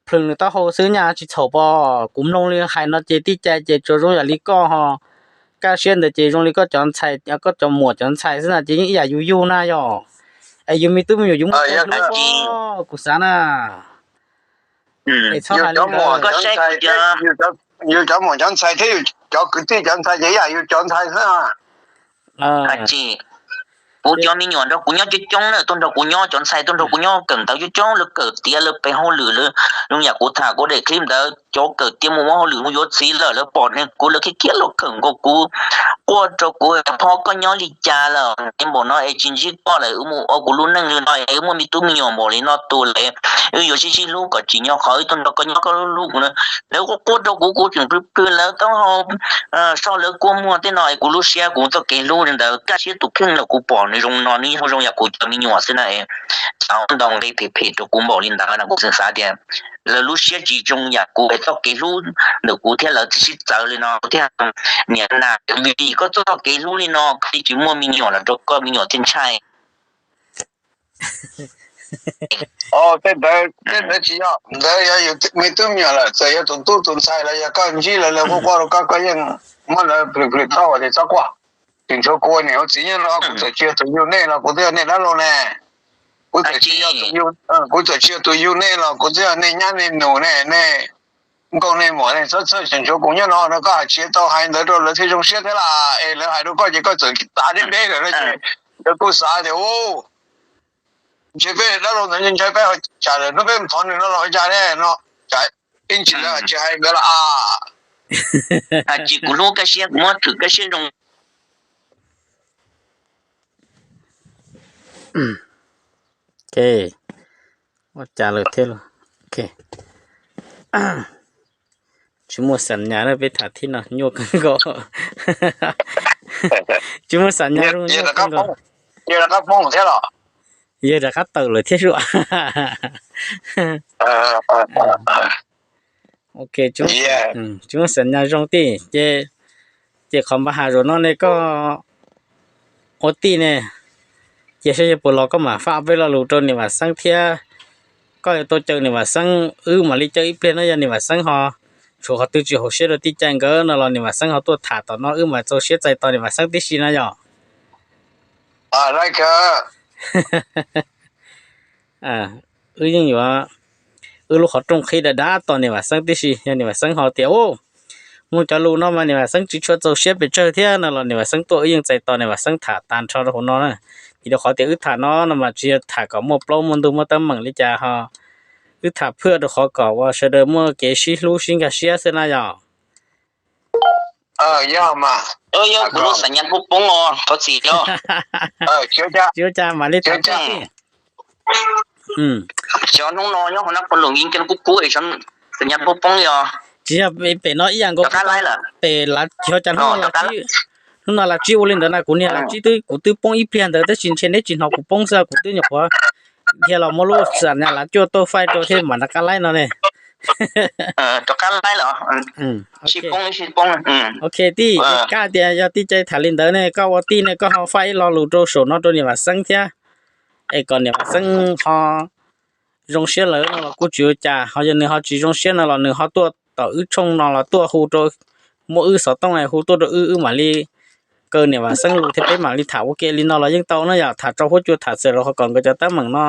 plhws nws taub hau xwb nyaj tsis txhaum pom. Kuv mloog li hais no ces tij cai ces tsuas zoo yam li koj ho, kaj siab ntawd ces zoo li koj cov ntxhais, koj cov muam cov ntxhais xwb na ces yeej ib yam yus yug na yog. Es yus me tub me nyuam yus muaj cai hlub, kuv xav na. Es txhob hais li ntawd. Yus cov muam cov ntxhais thiab yus cov kwv tij cov ntxhais ces ib yam yus cov ntxhais xwb. Kuv cov me nyuam nrog kuv nyob coob coob na, tuaj nrog kuv nyob, cov ntxhais tuaj nrog kuv nyob kawm ntawv coob coob, lawv kawm tiav lawv pem hauj lwm lawm. Zoo yam kuv tham kuv daim clip ntawd, cov kawm tiav mus muab hauj lwm mus yuav txiv lawm, lawv pom neeg kuv lawv khiav khiav los kawm nkaus kuv, quaj rau kuv, phob koj nyob li cas lawm, npaum no es tsis ntsib koj lawm, wb mus ua kuv lub neej li no es wb muaj me tub me nyuam npaum li no tus lawm, wb yuav sib sib hlub kom tsim nyog qhov wb tuaj nrog koj nyob koj hlub kuv na. Lawv quaj quaj rau kuv, kuv tseem plhws plhws lawv taub hau, soj lawv kua muag tej no es kuv lub siab kuv txoj kev hlub ntawd kaj siab tus kheej los kuv pom nws zoo no nws zoo yam kuv cov me nyuam xwb na. Txav ntau nqe phem phem rau kuv npaum li ntawd no kuv tseem xav tias lawv lub siab tsis zoo yam kuv es txoj kev hlub ntawm kuv thiab lawv thiaj sib txawv li no thiab. Niam nas, vim koj txoj kev hlub li no koj tsis muaj me nyuam los rau koj me nyuam thiaj ntshai. Tej ntawd, tej ntawd tsis yog, ntawd yog yus me tub me nyuam lawm, txawm yog tus tub tus ntxhais los yog koj ntsib lawv, lawv quaj quaj rau koj, koj yeej muab lawv plhws plhws taub hau tias txhob quaj. Tseem tshuav kuv ua niam ua txiv nyob no kuv txawm tsis yog tus yug nej los kuv twb yog nej dab laug ne. Kuv txawm tsis yog tus yug, kuv txawm tsis yog tus yug nej los kuv twb yog nej nyab nej nus ne, nej nkauj nej muam ne, txhob txhawj, tseem tshuav kuv nyob no no. Koj hais tsis tau hais ntawd rau lawv thiaj zoo siab thiab las, es lawv hais rau koj ces koj txawm tav deb deb lawm no ces lawv kuj xav tias u, ntshe peb dab laug ntawd ntshai peb, tsam lawm hnub peb mus thov nws no los ua cas ne no, tsam ib ntsis lawv tsis hais ntawd los as. Tsis, kuv hlub kaj siab, kuv muab thwm kaj siab zoo. Ua cas lawm thiab los? Tsis muaj xam nyas na, peb tham thib no nyuaj kawg nkaus. Tsis muaj xam nyas zoo, nyuaj kawg nkaus. Yawg rov qab tawm lawm thiab sua. Ok, tsis muaj xam nyas zoo tij ces, ces qhov npaj has zaum no ne koj ua tij ne, cia saib yog puas los koj mam faj peb lo lus rau niam Vam Xeeb thiab. Koj yuav tau caw niam Vam Xeeb, wb mam li caw ib pliag no, yog niam Vam Xeeb ho tshuav qhov twg tsis haum siab rau tij cai nkawd no los niam Vam Xeeb ho tuaj tham tom no, wb mam txaus siab txais tos niam Vam Xeeb tib si no yog. Wb yeej yuav, wb lub qhov rooj qhib dav dav tos niam Vam Xeeb tib si, yog niam Vam Xeeb ho tias, u, mloog cov lus no mas niam Vam Xeeb tsis tshua txaus siab pes tsawg thiab no los niam Vam Xeeb tuaj wb yeej txais tos niam Vam Xeeb tham tag nrho rau hauv no na. Vim rau qhov tias wb tham no no mas tsis yog tham kom muaj plaub muaj ntug muaj teeb meem li cas ho, wb tham phwj rau qhov kom uas sawv daws muaj kev sib hlub sib nkag siab xwb na yog. Yog mas, yog kuv lub xam nyas poob poob os, thov txim os. Tsis ua cas, mam li tham tij. Xyov hnub no nyob hauv nab qhuas lus yeej kub kub, xam nyas poob poob li os. Tsis yog pem no ib yam nkaus, pem lav, xyov cas hnub no lav tsib ua li ntawd na, kuv niag lav tsib twb, kuv twb poob ib pliag ntawd tab sis ntshe neb tsis hnov kuv poob xwb, kuv twb nyuam qhuav dhia los muab lub xam nyas lav cuaj tuaj faib rau thiab mam rov qab laib no ne. Ok tij, kaj tias yog tij Cai tham li ntawd ne, koj ua tij ne koj ho faib ib lo lus rau saum no rau niam Vam Xeeb thiab, es kom niam Vam Xeeb ho zoo siab lawm no los kuj tsis ua cas, ho yog nws ho tsis zoo siab no los nws ho tuaj tom wb tshooj no los tuaj hu rau, muab wb xov tooj hu tuaj rau wb, wb mam li kaw niam Vam Xeeb lus thiab peb mam li tham ua ke li no los yeej tau na yom. Tham rau huab cua tham txawm rau qhov kom nkawd cov teeb meem no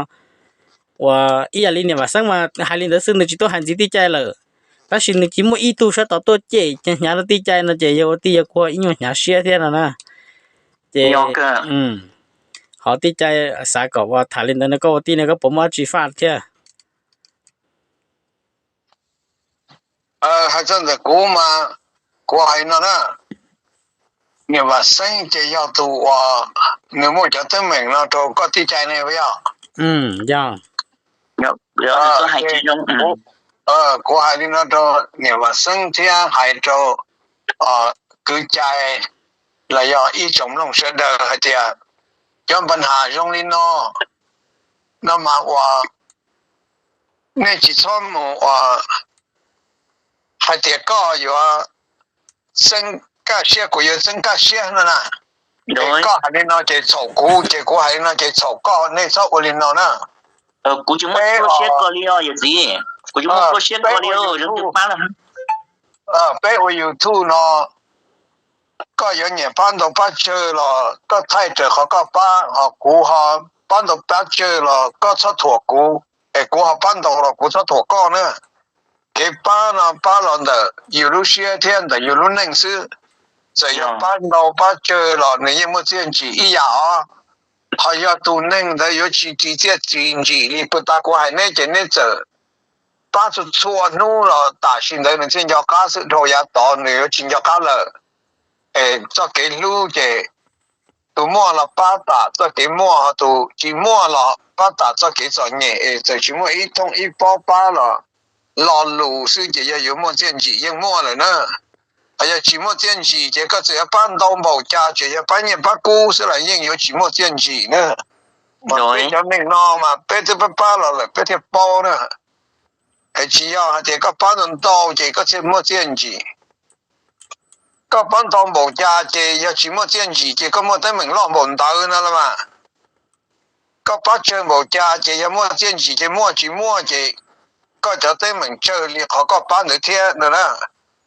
uas ib yam li niam Vam Xeeb mas hais li ntawd xwb, nws tsis tuaj hais ntxiv tij Cai lawm. Tab sis nws cis muaj ib tug sab tod tuaj cem hnyav rau tij Cai no ces yog ua tij yog kuj ib nyuag hnyav siab thiab no na. Ces ho tij Cai xav kom uas tham li ntawd no, koj ua tij ne koj puas muaj dab tsi faj thiab? Hais txog ntawm kuv mas kuv hais no na, niam Vam Xeeb ces yog tus uas nws muaj cov teeb meem no rau koj tij Cai ne puas yog? Yog. Kuv hais li no rau niam Vam Xeeb thiab hais rau kwv Cai los yog ib tsoom mloog sawv daws hais tias cov npa nham zoo li no, no mas uas nej tsis txhob mus uas hais tias koj yuav txeeb kaj siab kuv yuav txeeb kaj siab no na. Koj hais li no ces txhaum kuv, ces kuv hais li no ces txhaum koj, nej txhob ua li no na. Kuv tsis muaj siab koj li os yawm txiv, kuv tsis muaj siab koj li. Peb ua YouTube no, koj yuav nyiam pab ntau pab tsawg los koj thaij raws qhov koj pab, ho kuv ho pab ntau pab tsawg los koj txhob thuam kuv, es kuv ho pab ntau los kuv txhob thuam koj na. Kev pab no pab los ntawm yus lub siab thiab ntawm yus lub neej xwb. Txawm yog pab ntau pab tsawg los nws yeej muaj txiaj ntsim ib yam os. Ho yog tus neeg ntawd yuav tsis ris txiaj ris ntsim li puag ta kuv hais neb ces neb txawm pab txhua txhua hnub los tam sim ntawd nws thiaj nco qab xwb, dhau yav tod nws yuav tsis nco qab lawm. Es txoj kev hlub ces tus muaj los pab tam txoj kev muaj, ho tus tsis muaj los pab tam txoj kev txom nyem, es txawm tsis muaj ib thooj ib pob pab los lo lus xwb ces yog yuav muaj txiaj ntsim yeej muaj lawm na. Ho yog tsis muaj txiaj ntsim ces koj txawm yuav pab ntau npaum cas, tseem yog pab nyiaj pab kub xwb los yeej yuav tsis muaj txiaj ntsim na. Mas peb cov neeg no mas peb twb pab pab los lawm peb thiaj paub na. Es tsis yog hais tias koj pab ntau ntau ces koj thiaj muaj txiaj ntsim. Koj pab ntau npaum cas ces yog tsis muaj txiaj ntsim ces koj muaj teeb meem loj npaum ntawd no los mas. Koj pab tsawg npaum cas ces yog muaj txiaj ntsim ces muaj, tsis muaj ces koj cov teeb meem tsawg li qhov koj pab ntawd thiab no na.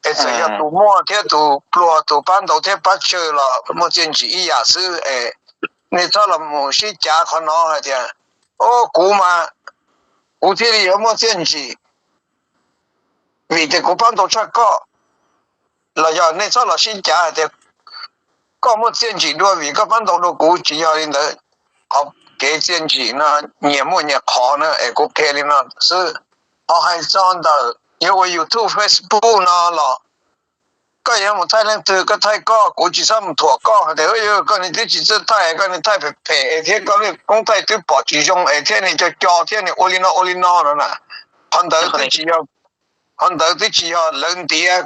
Es txawm yog tus muaj thiab tus pluag, tus pab ntau thiab pab tsawg los muaj txiaj ntsim ib yam xwb es nej txhob los mus sib cav qhov no hais tias, o, kuv mas kuv thiaj li yuav muaj txiaj ntsim vim tias kuv pab ntau tshaj koj. Los yog nej txhob los sib cav hais tias koj muaj txiaj ntsim dua vim koj pab ntau dua kuv, tsis yog li ntawd. Qhov kev txiaj ntsim no nyias muaj nyias qhov na, es kuv qhia li no xwb. Ho hais txog ntawm yuav ua YouTube, Facebook no los koj yuav mus thaij leej twg koj thaij koj, kuv tsis txhob mus thuam koj hais tias koj niag twb tsis txawj thaij, koj niag thaij phem phem es thiab koj lub koob thaij twb pom tsis zoo es thiab niag co co thiab niag ua li no ua li no no na. Qhov ntawd twb tsis yog, qhov ntawd twb tsis yog lawv ntiav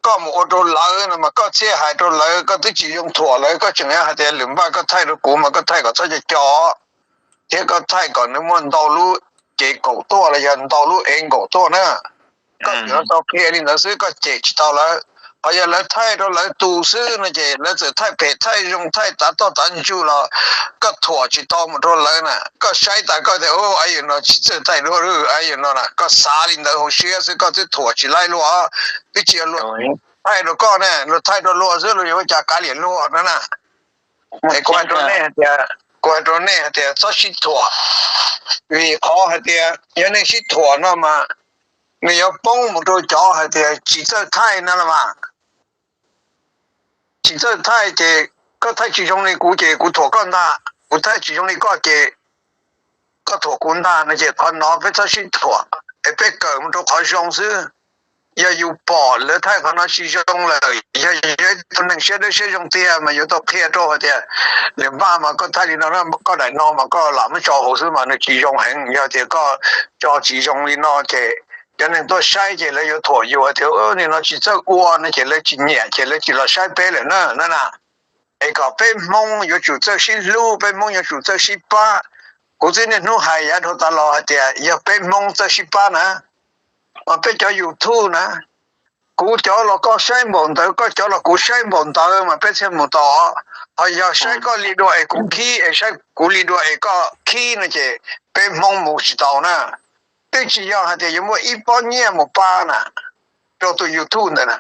koj mus ua rau lawv no mas koj thiaj hais rau lawv, koj twb tsis zoo thuam lawv, koj tseem hais tias lwm npaj koj thaij rau kuv mas koj thaij kom txhob co co thiab koj thaij kom nws muaj ntau lub cev kaum tuaj los yog ntau lub ev nkaum tuaj na. Koj tsuas tau qhia li ntawd xwb, koj cem tsis tau lawv. Ho yog lawv thaij rau lawv tus xwb no ces lawv txawm thaij phem thaij zoo thaij tav toj tav ntsuj los koj thuam tsis tau mus rau lawv na. Koj saib tas koj tias, a, yus no tsis txawj thaij dua, a, yus no na, koj xav li ntawd hauv siab xwb, koj twb thuam tsis laib luag, twb tsis yog luag thaij rau koj ne, luag thaij rau luag xwb luag yuav ua cas kav liam luag no na. Kuv hais rau nej hais tias, kuv hais rau nej hais tias txhob sib thuam, vim qhov hais tias yog nej sib thuam no mas nws yuav poob mus rau cov hais tias tsis txawj thaij no los mas. Tsis txawj thaij ces koj thaij tsis zoo li kuv ces kuv thuam koj ntag, kuv thaij tsis zoo li koj ces koj thuam kuv ntag no ces qhov no peb txhob sib thuam es peb kawm mus rau qhov zoo xwb. Yog yus pom lawv thaij qhov no tsis zoo lawm, yog yus yog ib tug neeg siab dawb siab zoo tiag mas yuav tau qhia rau hais tias, nws npaj mas koj thaij li no, koj daim no mas koj lam muab tso hauv xwb mas nws tsis zoo heev. Yog tias koj tso tsis zoo li no ces cov neeg tuaj saib ces lawv yuav thuam yus tias nim no tsis txawj ua no ces lawv tsis nyiam ces lawv tsis los saib peb lawm na na. Es kom peb Hmoob yuav tsum txawj sib hlub, peb Hmoob yuav tsum txawj sib pab. Kuv twb niaj hnub hais yav dhau tas los hais tias yog peb Hmoob txawj sib pab na, mas peb cov YouTube na, kuv cov los koj saib npaum ntawd, koj cov los kuv saib npaum ntawd mas peb thiaj mus tau. Ho yog saib koj li dua es kuv khib, es saib kuv li dua es koj khib no ces peb Hmoob mus tsis tau na. Twb tsis yog hais tias yuav muaj ib pob nyiaj mus pab na rau tus YouTube ntawd na.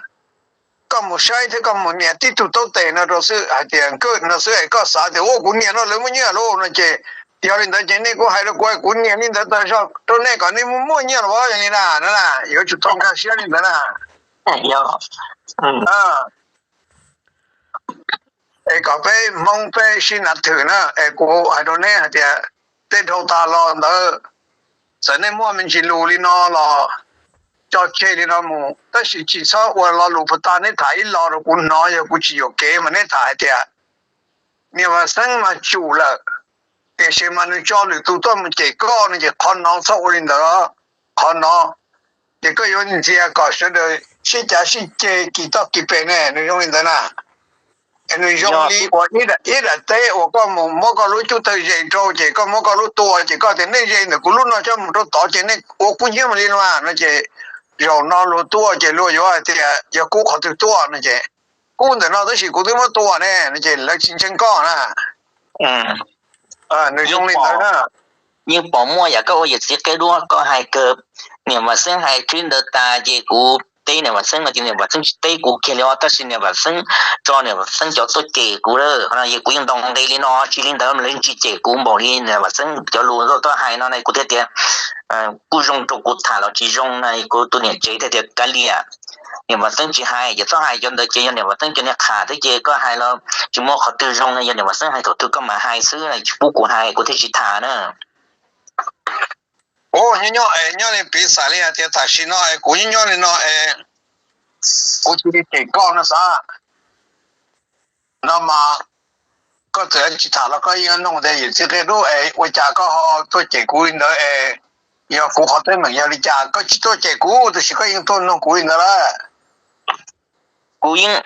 Koj mus saib thiab koj mus nias tib tug taub tes no rau xwb hais tias nkawj no xwb es koj xav tias ua kuv nias no lawv muaj nyiaj lauj no ces, yog li ntawd ces nej kuj hais rau kuv, kuv nias li ntawd tas zog rau nej kom nej muaj muaj nyiaj los yog li na, yuav tsum tau nkag siab li ntawd na. Es kom peb Hmoob peb sib nav thwm na, es kuv hais rau neb hais tias tej dhau tas los ntawd, txawm nej muaj me ntsis lus li no los tso tseg li no mus, tab sis tsis txhob ua lo lus puag ta, neb tham ib lo rau kuv hnov, yog kuv tsis yuam kev mas neb tham hais tias niam Vam Xeeb mas tsum lawm, tiam sis mas nws tso lwm tus tuaj mus cem koj no ces qhov no txhob ua li ntawd. Qhov no ces koj yuav ntxias kom sawv daws sib cav sib ceg kis toj kis pes ne, nws zoo li ntawd na. Es nws zoo li uas ib daim teb uas koj mus muab koj lub cub tawg ze rau ces koj muab koj lub tua ces koj tias nej ze ntawm kuv lub no coj mus rau tod ces nej ua kub hnyiab mus li no no ces zaum no luag tuaj ces luag yuav hais tias yog kub qhov twg tuaj no ces kub ntawm no tab sis kuv twb muab tua ne no ces lawv tsis ntseeg koj na. Nws zoo li ntawd na. Yeej pom muaj yam koj ua yawm txiv qia duab koj hais kawg, niam Vam Xeeb hais tsis ntawd tas ces kuv teb niam Vam Xeeb no ces niam Vam Xeeb tsis teb kuv kiag li os, tab sis niam Vam Xeeb tso niam Vam Xeeb cov tuaj cem kuv lawm, qhov no kuv yeej ntaus nqi li no, tsis li ntawd mas lawv yeej tsis cem kuv npaum li niam Vam Xeeb cov lus tuaj hais no na. Kuv thiaj tias kuj zoo rau kuv tham los tsis zoo na, kuv tus niam tsev thiaj tias kav liam, niam Vam Xeeb tsis hais ces txhob hais, cov ntawd ces yog niam Vam Xeeb cov niag qham thiab ces koj hais los tsis muaj qhov twg zoo na, yog niam Vam Xeeb hais thaum twg koj mam hais xwb, tsis pub kuv hais kuv thiaj tsis tham na. Kuv nyob nyob es nyob li piv xam li hais tias tam sim no es kuv nyob nyob li no es kuv cia li cem koj no xav no mas koj txawm tsis tham los koj yeej noog tias yawm txiv qia duab es ua cas koj ho tuaj cem kuv li ntawd es yog kuv qhov teeb meem yog li cas? Koj tsis tuaj cem kuv tab sis koj yeej tuaj noog kuv li ntawd lawm. Kuv yeej,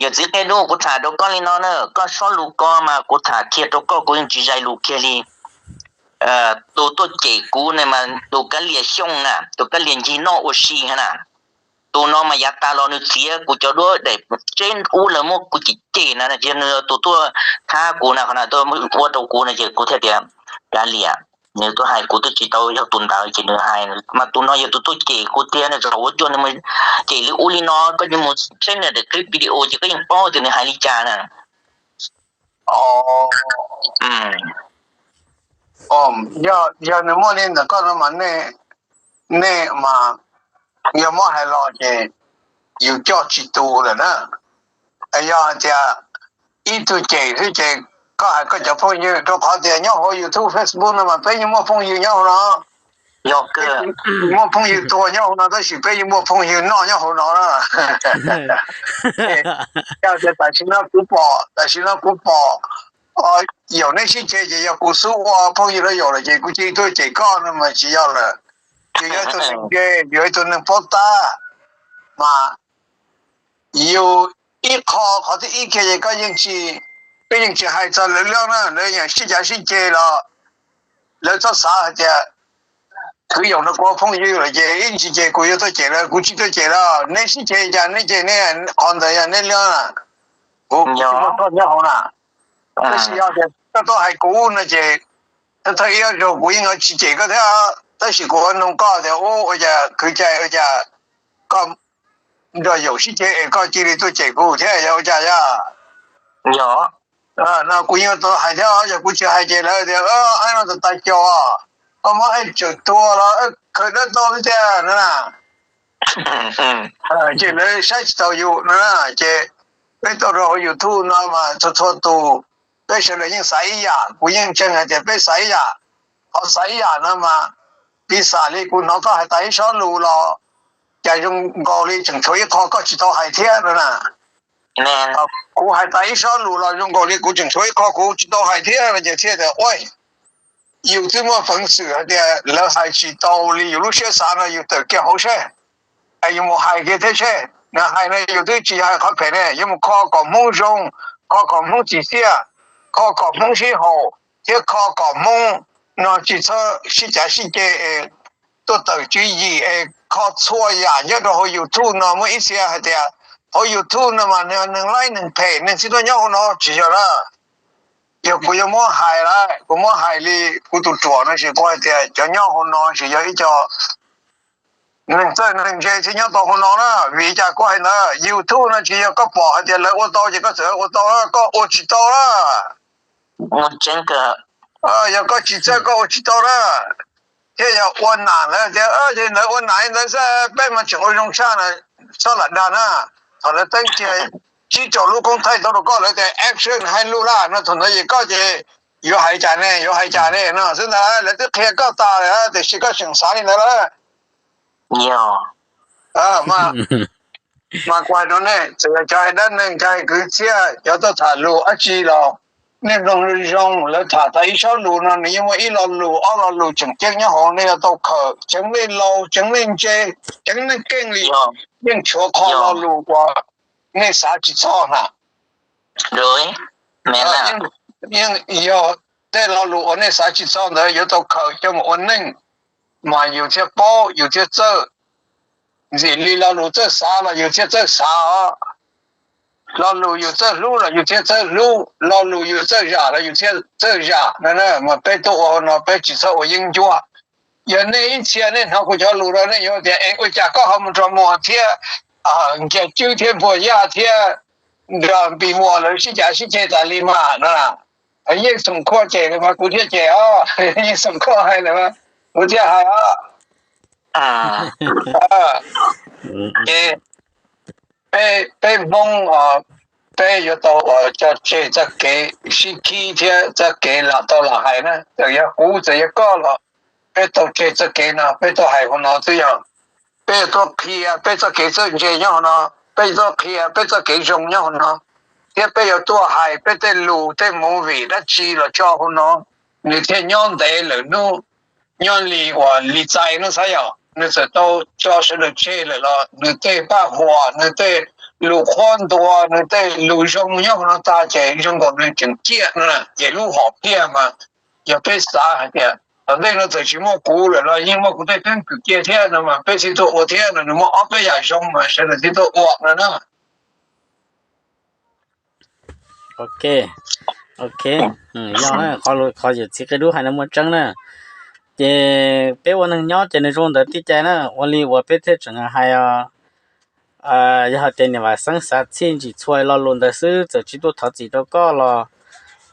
yawm txiv qia duab, kuv tham rau koj li no na, koj sob lus ko mas kuv tham kiag rau koj, kuv yeej tsis zais lus kiag li. Tus tuaj cem kuv ne mas tus Kab Lias Xyooj na, tus Kab Lias ncig noj ua si na, tus no mas yav tas los nws txiav kuv cov duab daim tseb ub lawv muab kuv cem cem na, yog nws tus tuaj thab kuv na, qhov no tuaj ua rau kuv no ces kuv thiaj tias kav liam, nws tuaj hais kuv twb tsis tau yog tus ntawd ces nws hais, mas tus no yog tus tuaj cem kuv tiag, nws txawm ua cuag nws cem li ub li no, koj mus saib nws daim clip video ces koj yeej paub tias nws hais li cas na. Yog nws muaj li ntawm koj no mas nej mas yog muab hais los ces yus coj tsis tus lawm na. Yog hais tias ib tug cem xwb ces koj hais koj cov phooj ywg, rau qhov tias nyob hauv YouTube, Facebook no mas peb yeej muaj phooj ywg nyob hauv no. Yog muaj phooj ywg tuag nyob hauv no tab sis peb yeej muaj phooj ywg noj nyob hauv no. Yog tias tam sim no kuv pom, tam sim no kuv pom yaum neb sib ceg ces yog kuv xub ua phooj ywg rau yaum lawm ces kuv cia li tuaj cem koj no mas tsis yog lawm. Yus yog ib tug neeg ntse, yus yog ib tug neeg paub tab, mas yus ib qho, qhov thib ib kiag ces koj yeej tsis, koj yeej tsis hais txog lawv lub na, lawv yeej sib cav sib ceg los lawv txhob xav hais tias kwv yaum no kuv ua phooj ywg lawm ces ib ntsis ces kuv yuav tuaj cem lawv, kuv tsis tuaj cem lawm. Neb sib ceg cas neb cem neb, qhov ntawd yog neb lub, kuv tsis muaj txog nyob hauv na. Tab sis yog tias koj tuaj hais kuv no ces thawj ib zaug kuv yeej tsis cem koj thiab, tab sis kuv ua noog koj tias ua cas kwv cai ua cas koj nrog yaum sib ceg es koj cia li tuaj cem kuv thiab yog ua cas yog? Yog, No kuv yeej tau hais thiab, yog kuv tsis hais ces lawv tias, aib no tus tais caus, koj muab aib tsawm tua los khaws dawb tau xwb tiag no na. Ces lawv saib tsis taus yus no na. Ces peb tau rau hauv YouTube no mas txhua txhua tus, peb sawv daws yeej xav ib yam, kuv yeej ntseeg hais tias peb xav ib yam. Qhov xav ib yam no mas, piv xam li kuv hnov koj hais tas ib sob lus los cas zoo nkaus li tseem tshuav ib qho koj tsis tau hais thiab no na. Kuv hais tas ib sob lus los zoo nkaus li kuv tseem tshuav ib qho kuv tsis tau hais thiab no ces thiaj tias, ua, yus twb muaj peev xwm hais tias lawv hais tsis tau li yus lub siab xav no yus tawm kiag hauv seb, es yus mus hais kiag thiab seb. Nws hais no yus twb tsis yog hais qhov phem ne, yuav mus kho kom Hmoob zoo, kho kom Hmoob txim txiaj, kho kom Hmoob sib haum, thiab kho kom Hmoob no tsis txhob sib cav sib ceg es tuaj tawm tswv yim es kho txhua yam nyob rau hauv YouTube no. Muaj ib txhia hais tias hauv YouTube no mas neeg laib neeg phem neeg tsis tuaj nyob hauv no, tsis yog na. Yog kuv yuav muab hais lawm, kuv muab hais li kuv tus ruam no ces kuv hais tias cov nyob hauv no ces yog ib co neeg txawj neeg ntse thiaj nyob tau hauv no na. Vim li cas kuv hais ntawd? YouTube no tsis yog koj pom hais tias lawv ua tau ces koj txawm ua tau, koj ua tsis tau na. Yog koj tsis txawj koj ua tsis tau na. Thiab yog ua nam lawv tias, ces lawv ua nam li ntawd xwb peb mas tseem ua zoo tshaj na, txhob lam dag na. Thaum lawv teeb kiag tsib rau lub koob thaij tau rau koj lawv tias action hais lus lawm no, thaum ntawd ces koj ces yuav hais cas ne, yuav hais cas ne no xwb ntag. Lawv twb qhia koj tas lawm tiam sis koj tseem xav li ntawd lawm. Mas kuv hais rau nej, txawm yog cov hais dab neeg, cov hais kwv txhiaj, cov tuaj tham lus dab tsi los nej mloog zoo zoo, lawv tham tau ib sob lus no nws yeej muaj ib lo lus ob lo lus tseem ceeb nyob hauv, nej yuav tau khaws. Tseev nej laus, tseev nej ntse, tseev nej keej li, yeej tshuav qho lo lus uas nej xav tsis txog na. Yeej yog tej lo lus uas nej xav tsis txog ntawd yuav tau khaws coj mus ua neej, mas yus thiaj paub yus thiaj txawj. Ntxim li lo lus txawj xav los yus thiaj txawj xav os. Lo lus yus txawj hlub los yus thiaj txawj hlub, lo lus yus txawj zam los yus thiaj txawj zam no. Mas peb tuaj ua hauv no peb tsis txhob ua yeeb ncuab. Yog nej ib txhia nej hnov kuv cov lus no nej yuav tias, es ua cas koj ho mus nrog Muas thiab Nkias Cwb thiab Npuag Yaj thiab nrog Npis Muas lawv sib cav sib ceg tas li mas no? Yeej Xoom Khuaj cem lawm mas kuv thiaj cem os, Yeej Xoom Khuaj hais lawm mas kuv thiaj hais os. Ces peb Hmoob, peb yuav tau ua coj tseg txoj kev sib khib thiab txoj kev lam tau lam hais na. Txawm yog kuv txawm yog koj los peb tau tseg txoj kev no, peb tuaj hais hauv no twb yog peb yuav tuaj qhia peb txoj kev txawj ntse nyob hauv no, peb yuav tuaj qhia peb txoj kev zoo nyob hauv no, thiab peb yuav tuaj hais peb tej lus tej movie dab tsi los tso hauv no, nws thiaj nyob ntev lawm hnub. Nyob li uas Lis Txais no xav yom, nws txawm tau tso sawv daws tseg lawm los nws tej paj huam, nws tej lus qhuab ntuas, nws tej lus zoo nyob hauv no tag ces zoo nkaus nws tseem ciaj no na. Ces lub hom phiaj mas yog peb xav hais tias tom ntej no txawm tsis muaj kuv lawm los yeej muaj kuv tej keeb kwm cia thiab no mas peb thiaj tuaj ua thiab no, nws muaj ob peb yam zoo mas sawv daws thiaj tuaj ua no na. Ok, ok, yog qhov, qhov yawm txiv qia dub hais no muaj tseeb na. Ces peb ua neeg nyob ces nws zoo ntawd tib cai na, ua li uas peb thiaj tseem hais, yog hais tias niam Vam Xeeb xav txhij ntsim txhua lo lus ntawd xwb txawm tsis tuaj thov txim rau koj los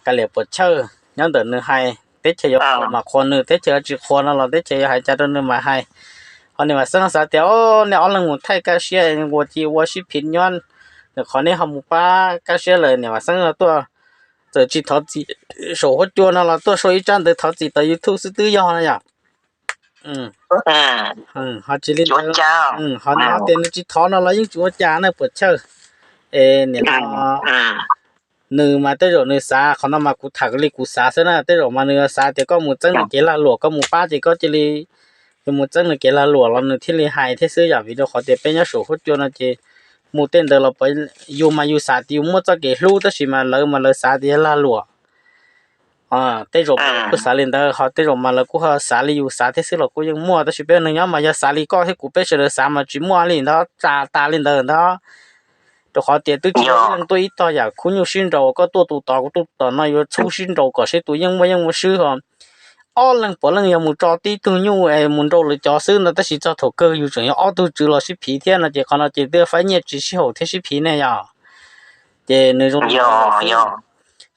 kav liam puas chawj. Nyob ntawm nws hais, teb chaws yuav qhuas mas qhuas nws, teb chaws yuav tsis qhuas no los teb chaws yuav hais cas rau nws mas hais. Ho niam Vam Xeeb xav tias, o, nej ob leeg mus thaij kaj siab ua ci ua sib phiv nyob, nws qhov nej ho mus pab kaj siab lawm niam Vam Xeeb no tuaj, txawm tsis thov txim saum huab cua no los tuaj sau ib tsab ntawv thov txim tau YouTube xwb twb yog no yom. Ho tsis li ntawd, ho nws ho tias nws tsis thov no los yeej tsis ua cas na puas chawj. Es niam no nws mas tej zaum nws xav qhov no mas kuv tham li kuv xav xwb na, tej zaum mas nws xav tias koj mus txeeb nws kev lag luam, koj mus pab ces koj cia li, yus mus txeeb nws kev lag luam los nws thiaj li hais thiab xwb yom. Vim rau qhov tias peb nyob saum huab cua no ces mus tej ntawd los yus mas yus xav tias yus muaj txoj kev hlub tab sis mas lawv mas lawv xav tias yog lag luam. Tej zaum mas lawv kuj xav li ntawd, ho tej zaum mas lawv kuj ho xav li yus xav thiab xwb los kuj yeej muaj, tab sis peb neeg nyob mas yog xav li koj thiab kuv peb sawv daws xav mas tsis muaj li ntawd, tsa tas li ntawd ntag. Rau qhov tias twb tsis yog ib leeg tuaj ib tog yam khub nyuj sib nraus, koj tuaj tus tod kuv tuaj tus tod no yuav txhub sib nraus kom seb tus yeej muaj yeej muaj swb ho. Ob leeg puav leej yog mus tso tib tug nyuj es mus nrau lawv cov xwb no, tab sis txog thaum kawg yus tseem yog ob tug tswv los sib phiv thiab no ces qhov no ces twb faib nyiaj tsis sib haum thiab sib phiv ne yom. Ces nws zoo li ntawd xwb.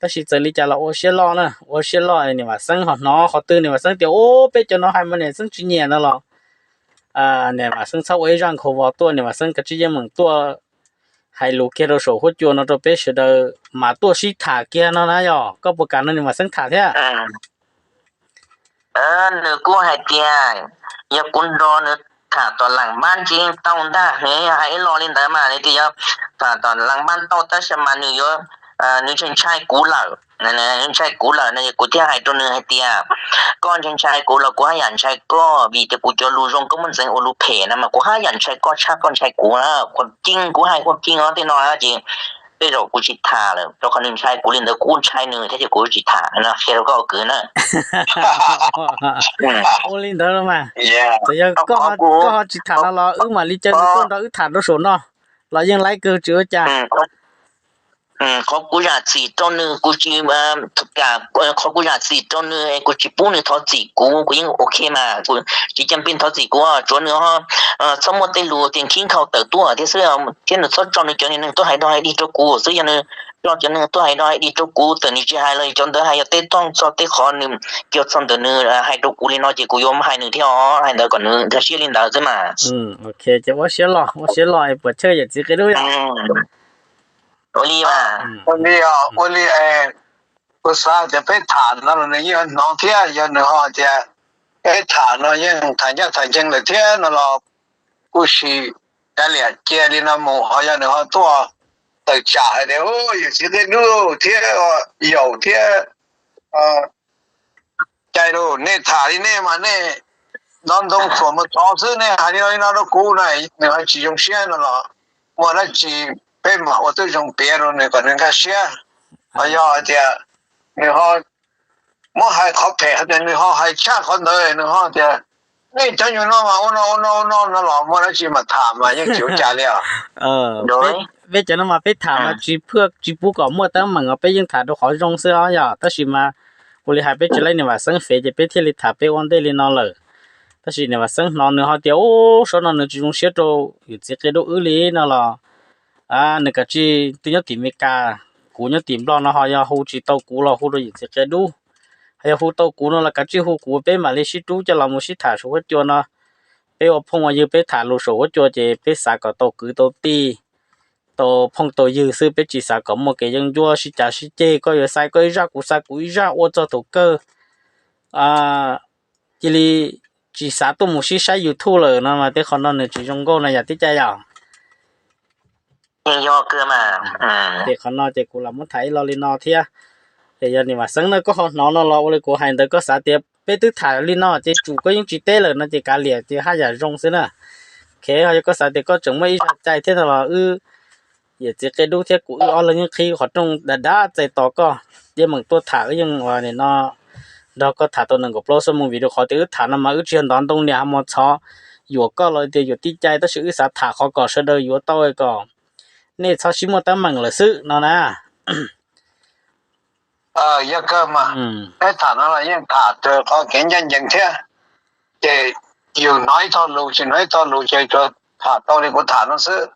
Tab sis txawm li cas los ua siab loj na, ua siab loj. Niam Vam Xeeb ho hnov qhov twg niam Vam Xeeb tias ub peb cov no hais mas niam Vam Xeeb tsis nyiam no los niam Vam Xeeb txhob ua ib zaj nkhaus vos tuaj, niam Vam Xeeb kav tsij yeej meem tuaj hais lus kiag rau saum huab cua no rau peb sawv daws mas tuaj sib tham kiag no na. Yog koj puas kam no niam Vam Xeeb tham thiab? Nws kuj hais tias yog kuv nrog nws tham tom las npab tsis tau ntag, nws hais ib lo li ntawd mas nws tias yog tham tom las npab tau tab sis mas nws yuav, nws ntshai ntshai kuv lawm, nws ntshai kuv lawm no kuv thiaj hais rau nws hais tias koj ntshai ntshai kuv los kuv haj yam ntshai koj, vim tias kuv cov lus zoo koj muaj ntxeev ua lus phem no mas kuv haj yam ntshai koj tshaj koj ntshai kuv na. Kuv hais kuv hais kuv cig no tej no ces tej zaum kuv tsis tham lawm, rau qhov nws ntshai kuv li ntawd kuv ntshai nws thiab ces kuv tsis tham no qhia rau koj kwv na. Ua li ntawd los mas, txawm yog koj ho tsis tham no los wb mam li caw nws tuaj nrog wb tham rau saum no los yeej laib kawg tsis ua cas. Qhov kuv zam txim rau nws kuv tsis, qhov kuv zam txim rau nws kuv tsis pub nws thov txim kuv, kuv yeej ok mas, kuv tsis cam pej thov txim kuv, tsuav nws txhob muaj tej lus tias khib nkhaus tawm tuaj thiab xwb, thiab nws txhob tso nws cov niag neeg tuaj hais dog hais dig rau kuv xwb. Yog nws tso cov neeg tuaj hais dog hais dig rau kuv txawm nws tsis hais los cov ntawd hais yog tej toj txog tej qhov nws, cog txog ntawm nws hais rau kuv li no ces kuv yuav hais nws thiab os, hais ntawd kom nws nkag siab li ntawd xwb mas. Ok, ces ua siab loj, ua siab loj es puas chawj yawm txiv qia dub yom? Ua li, ua li, ua li, kuv xav tias peb tham no los nws yeej hnov thiab, yog nws ho tias peb tham no yeej tham ncaj tham ncees lawm thiab no los kuj sim kav liam cia li no mus, ho yog nws ho tuaj tawm tsam hais tias yawm txiv qia dub thiab yaum thiab cai lus, nej tham li nej mas nej ntov ntoo txuam mus tod xwb, nej hais li no li no rau kuv na, nws ho tsis zoo siab no los muaj dab tsi peb mam ua tib zoo piav rau nws kom nws nkag siab. Ho yog hais tias nws ho muab hais qhov phem hais tias nws ho hais tshaj qhov ntawd, nws ho tias nej cov nyuag no mas ua no ua no ua no no los muaj dab tsi mas tham mas yeej tsis ua cas li os. Peb cov no mas peb tham mas tsis pub kom muaj teeb meem os, peb yeej tham rau qhov zoo xwb os yom. Tab sis mas ua li hais peb tsis laib niam Vam Xeeb fev ces peb thiaj li tham peb ua ntej li no lawm. Tab sis niam Vam Xeeb hnov nws ho tias ub, sab no nws tsis zoo siab rau yawm txiv qia dub wb li no los nws kav tsij, twb nyob tim Mes Kas, kuv nyob tim Nplog no ho yog hu tsis tau kuv los hu rau yawm txiv qia dub. Ho yog hu tau kuv no los kav tsij hu kuv, peb mam li sib rub coj los mus sib tham saum huab cua no. Peb ua phooj ua ywg peb tham lus saum huab cua ces peb xav kom tau kwv tau tij, tau phooj tau ywg xwb, peb tsis xav kom muaj kev yeeb ncuab sib cav sib ceg, koj yuav xa koj ib zaj kuv xa kuv ib zaj ua txog thaum kawg cia li tsis xav tuaj mus sib saib YouTube lawm no mas tej qhov no nws tsis zoo nkauj no yom tib cai yom. Ces qhov no ces kuv lam muab tham ib lo li no thiab. Ces yog niam Vam Xeeb na koj ho hnov no los ua li kuv hais ntawd, koj xav tias peb twb tham li no ces tsum koj yeej tsis teb lawm no ces kav liam ces haj yam zoo xwb na. Khev ho yog koj xav tias koj tseem muaj ib zaj cai thiab no los wb yawm txiv qia dub thiab kuv wb ob leeg yeej qhib qhov rooj dav dav txais tos koj, yeej meem tuaj tham, wb yeej ua nim no nrog koj tham tau nees nkaum plaub xuab moos vim rau qhov tias wb tham no mas wb tsis yog ntov ntoo niam ho mus txhov yuam koj los tias yuam tib cai, tab sis wb xav tham qhov kom sawv daws yuav tau kom nej txhob sib muaj teeb meem lawm xwb no na. Yog kawg mas, peb tham no los yeej tham raws qhov kev ncaj ncees thiab, ces yus hnov ib txoj lus tsis hnov ib txoj lus ces tsuas tham tau li kuv tham no xwb.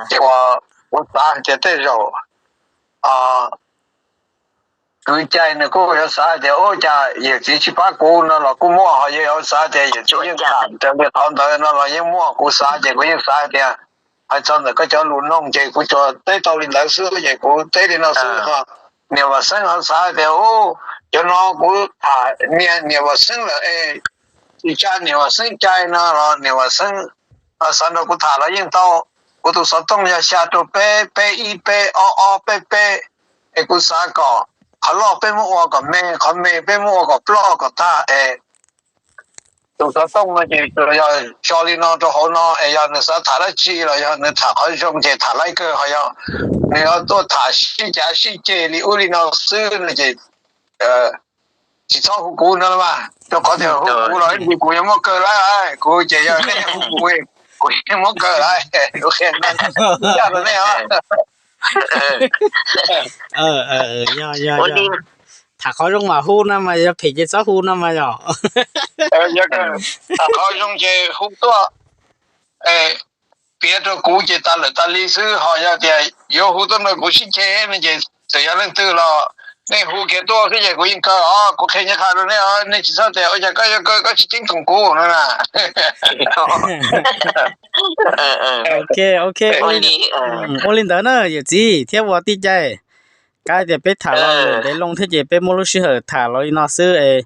Ces uas kuv xav hais tias tej zaum kwv cai nws kuj yuav xav hais tias ub cas yawm txiv tsis pab kuv no los kuj muaj, ho yog yuav xav tias yawm txiv yeej tham raws li qhov ntawd no los yeej muaj. Kuv xav ces kuv yeej xav hais tias hais txog ntawm koj cov lus noog ces kuv tsuas teb tau li ntawd xwb ces kuv teb li no xwb ho. Niam Vam Xeeb ho xav hais tias ub, cov no kuv tham niam Vam Xeeb lawm es tsis tsa niam Vam Xeeb cai no los niam Vam Xeeb xav nrog kuv tham los yeej tau. Kuv tus xov tooj yog xya rau peb peb ib peb ob ob peb peb, es kuv xav kom qhov loj peb muab ua kom me, qhov me peb muab ua kom ploj kom tag es tus xov tooj no ces yog tso li no rau hauv no es yog nws xav tham dab tsi los yog nws tham qhov zoo ces tham laib kawg, ho yog nws tuaj tham sib cav sib ceg li ub li no xwb no ces tsis txhob hu kuv no los mas, rau qhov tias hu kuv los ib ntsis kuv yuav muab kaw lawm, kuv ces yog nej hu kuv, kuv yeej muab kaw lawm, kuv qhia ncaj rau nej os. Tham qhov zoo mas hu no mas yog phem ces txhob hu no mas yog. Tham qhov zoo ces hu tuaj, piav rau kuv ces tas lawm tas li xwb, ho yog tias yuav hu tuaj nrog kuv sib ceg no ces txawm yog leej twg los nej hu kiag tuaj xwb ces kuv yeej kaw os, kuv qhia nyiaj qha rau nej os, nej tsis txhob tias ua cas koj yuav kaw koj tsis ceeb toom kuv no na. Ok, ok, ua li ntawd na yawm txiv thiab ua tij cai. Kav tias peb tham los ntev loo thiab ces peb muaj lub sij hawm tham los li no xwb es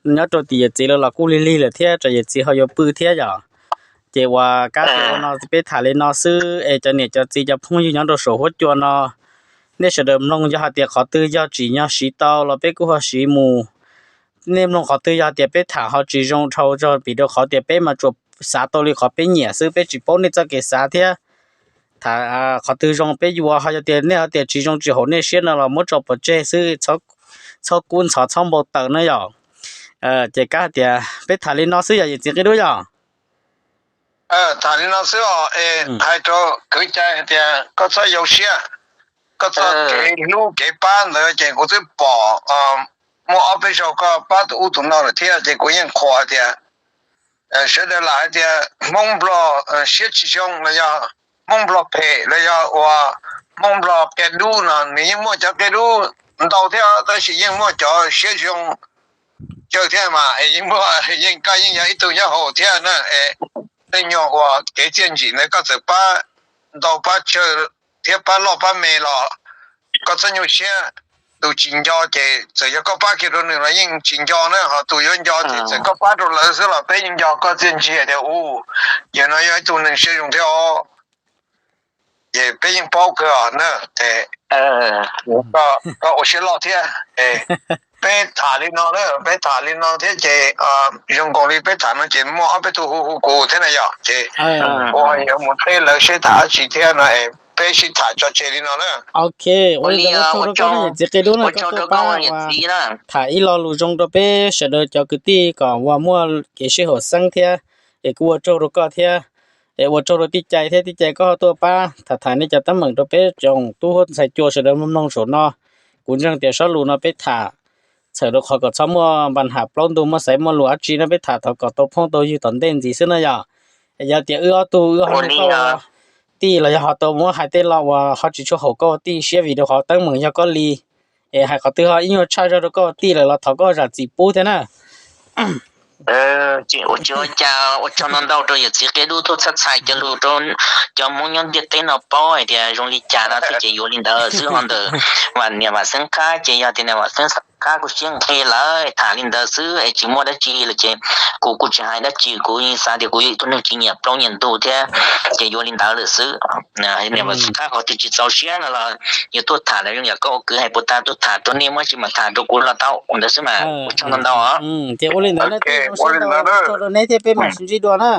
nyob rau tim yawm txiv lawv los kuj lig lig lawm thiab, tsam yawm txiv ho yuav pw thiab yom. Ces uas kav tias ua no peb tham li no xwb es cov niam cov txiv cov phooj ywg nyob rau saum huab cua no, nej sawv daws mloog yog hais tias qhov twg yog tsim nyog siv tau los peb kuj ho siv mus. Nej mloog qhov twg yog tias peb tham ho tsis zoo dhau zog vim rau qhov tias peb mas tsuas xav tau li qhov peb nyiam xwb, peb tsis paub nej txoj kev xav thiab. Tham qhov twg zoo peb yuav, ho yog tias nej ho tias tsis zoo tsis haum nej siab no los muab tso pov tseg xwb, txhob kub ntxhov txhob npau taws na yom. Ces kav hais tias peb tham li no xwb yog yawm txiv qib dub yom. Tham li no xwb os, es hais rau kwv cai hais tias koj txhob yau siab, koj txhob kev hlub kev pab ntawd ces kuv twb pom muaj ob peb zaug koj pab tus ub tus no lawm thiab ces kuv yeej qhuas hais tias sawv daws lam hais tias Hmoob Nplog siab tsis zoo los yog Hmoob Nplog phem los yog uas Hmoob Nplog qia dub no nws yeej muaj cov qia dub ntau thiab tab sis yeej muaj cov siab zoo tsawg thiab mas es yeej muaj, yeej koj yeej yog ib tug nyob hauv thiab na es tej nyuag uas kev txiaj ntsim ntawd koj txawm pab ntau pab tsawg thiab pab loj pab me los koj txhob nyuaj siab. Tus tsis nco ces txawm yog koj pab kiag rau nws los yeej tsis nco na, ho tus yuav nco ces txawm koj pab rau lawv xwb los peb yeej nco koj txiaj ntsig tias u, yawg no yog ib tug neeg siab zoo thiab os. Ces peb yeej paub kawg os na, es koj ua siab loj thiab. Peb tham li no na, peb tham li no thiab ces zoo nkaus li peb tham no ces muaj ob peb tug hu hu kuv thiab na yom, ces ua yuav mus teb lawv seb tham dab tsi thiab no es peb sib tham tso tseg li no na. Ok, ua li ntawd ua tsaug rau koj na yawm txiv qia dub na, koj tuaj pab tham ib lo lus zoo rau peb sawv daws cov kwv tij kom uas muaj kev sib haum xeeb thiab, es kuj ua tsaug rau koj thiab. Es ua tsaug rau tij cai thiab, tij cai koj ho tuaj pab tham tham nej cov teeb meem rau peb tsoom tub ntxhais cua sawv daws mloog saum no. Kuv ntseeg tias sob lus no peb tham txhawm rau qhov kom txhob muaj npa ham plaub ntug muaj xaiv muaj lus dab tsi no peb tham thov kom tau phooj tau ywg tom ntej ntxiv xwb na yom. Yog tias wb ob tug wb ho tij los yog ho tau muab hais tej lo uas ho tsis tshua haum koj ua tij siab vim rau qhov teeb meem yog koj li, es hais qhov twg ho ib nyuag tshaj zog rau koj ua tij lawm los thov koj zam txim pub thiab na. Ua tsaug ntau ntau rau yawm txiv qia dub tuaj txhab txhais cov lus rau cov Hmoob nyob ntiaj teb no paub hais tias zoo li cas no xwb ces yuav li ntawd xwb ho ntawm Vam niam Vam Xeeb Qhab ces yog tias niam Vam Xeeb Qhab kuj siab nqhis lawm tham li ntawd xwb es tsis muaj dab tsi li lawm ces kuv kuj tsis hais dab tsi, kuv yeej xav tias kuv yog ib tug neeg tsis nyiam plaub nyiam ntug thiab ces yuav li ntawd lawm xwb. Niam Vam Xeeb Qhab qhov twg tsis txaus siab no los yuav tuaj tham lawm zoo yam koj ua kwv hais puas tas tuaj tham rau nej, muaj dab tsi mas tham rau kuv los tau ua ntawd xwb mas ua tsaug ntau ntau. Ces ua li ntawd na, ua tsaug rau neb thiab peb mam sib ntsib dua na.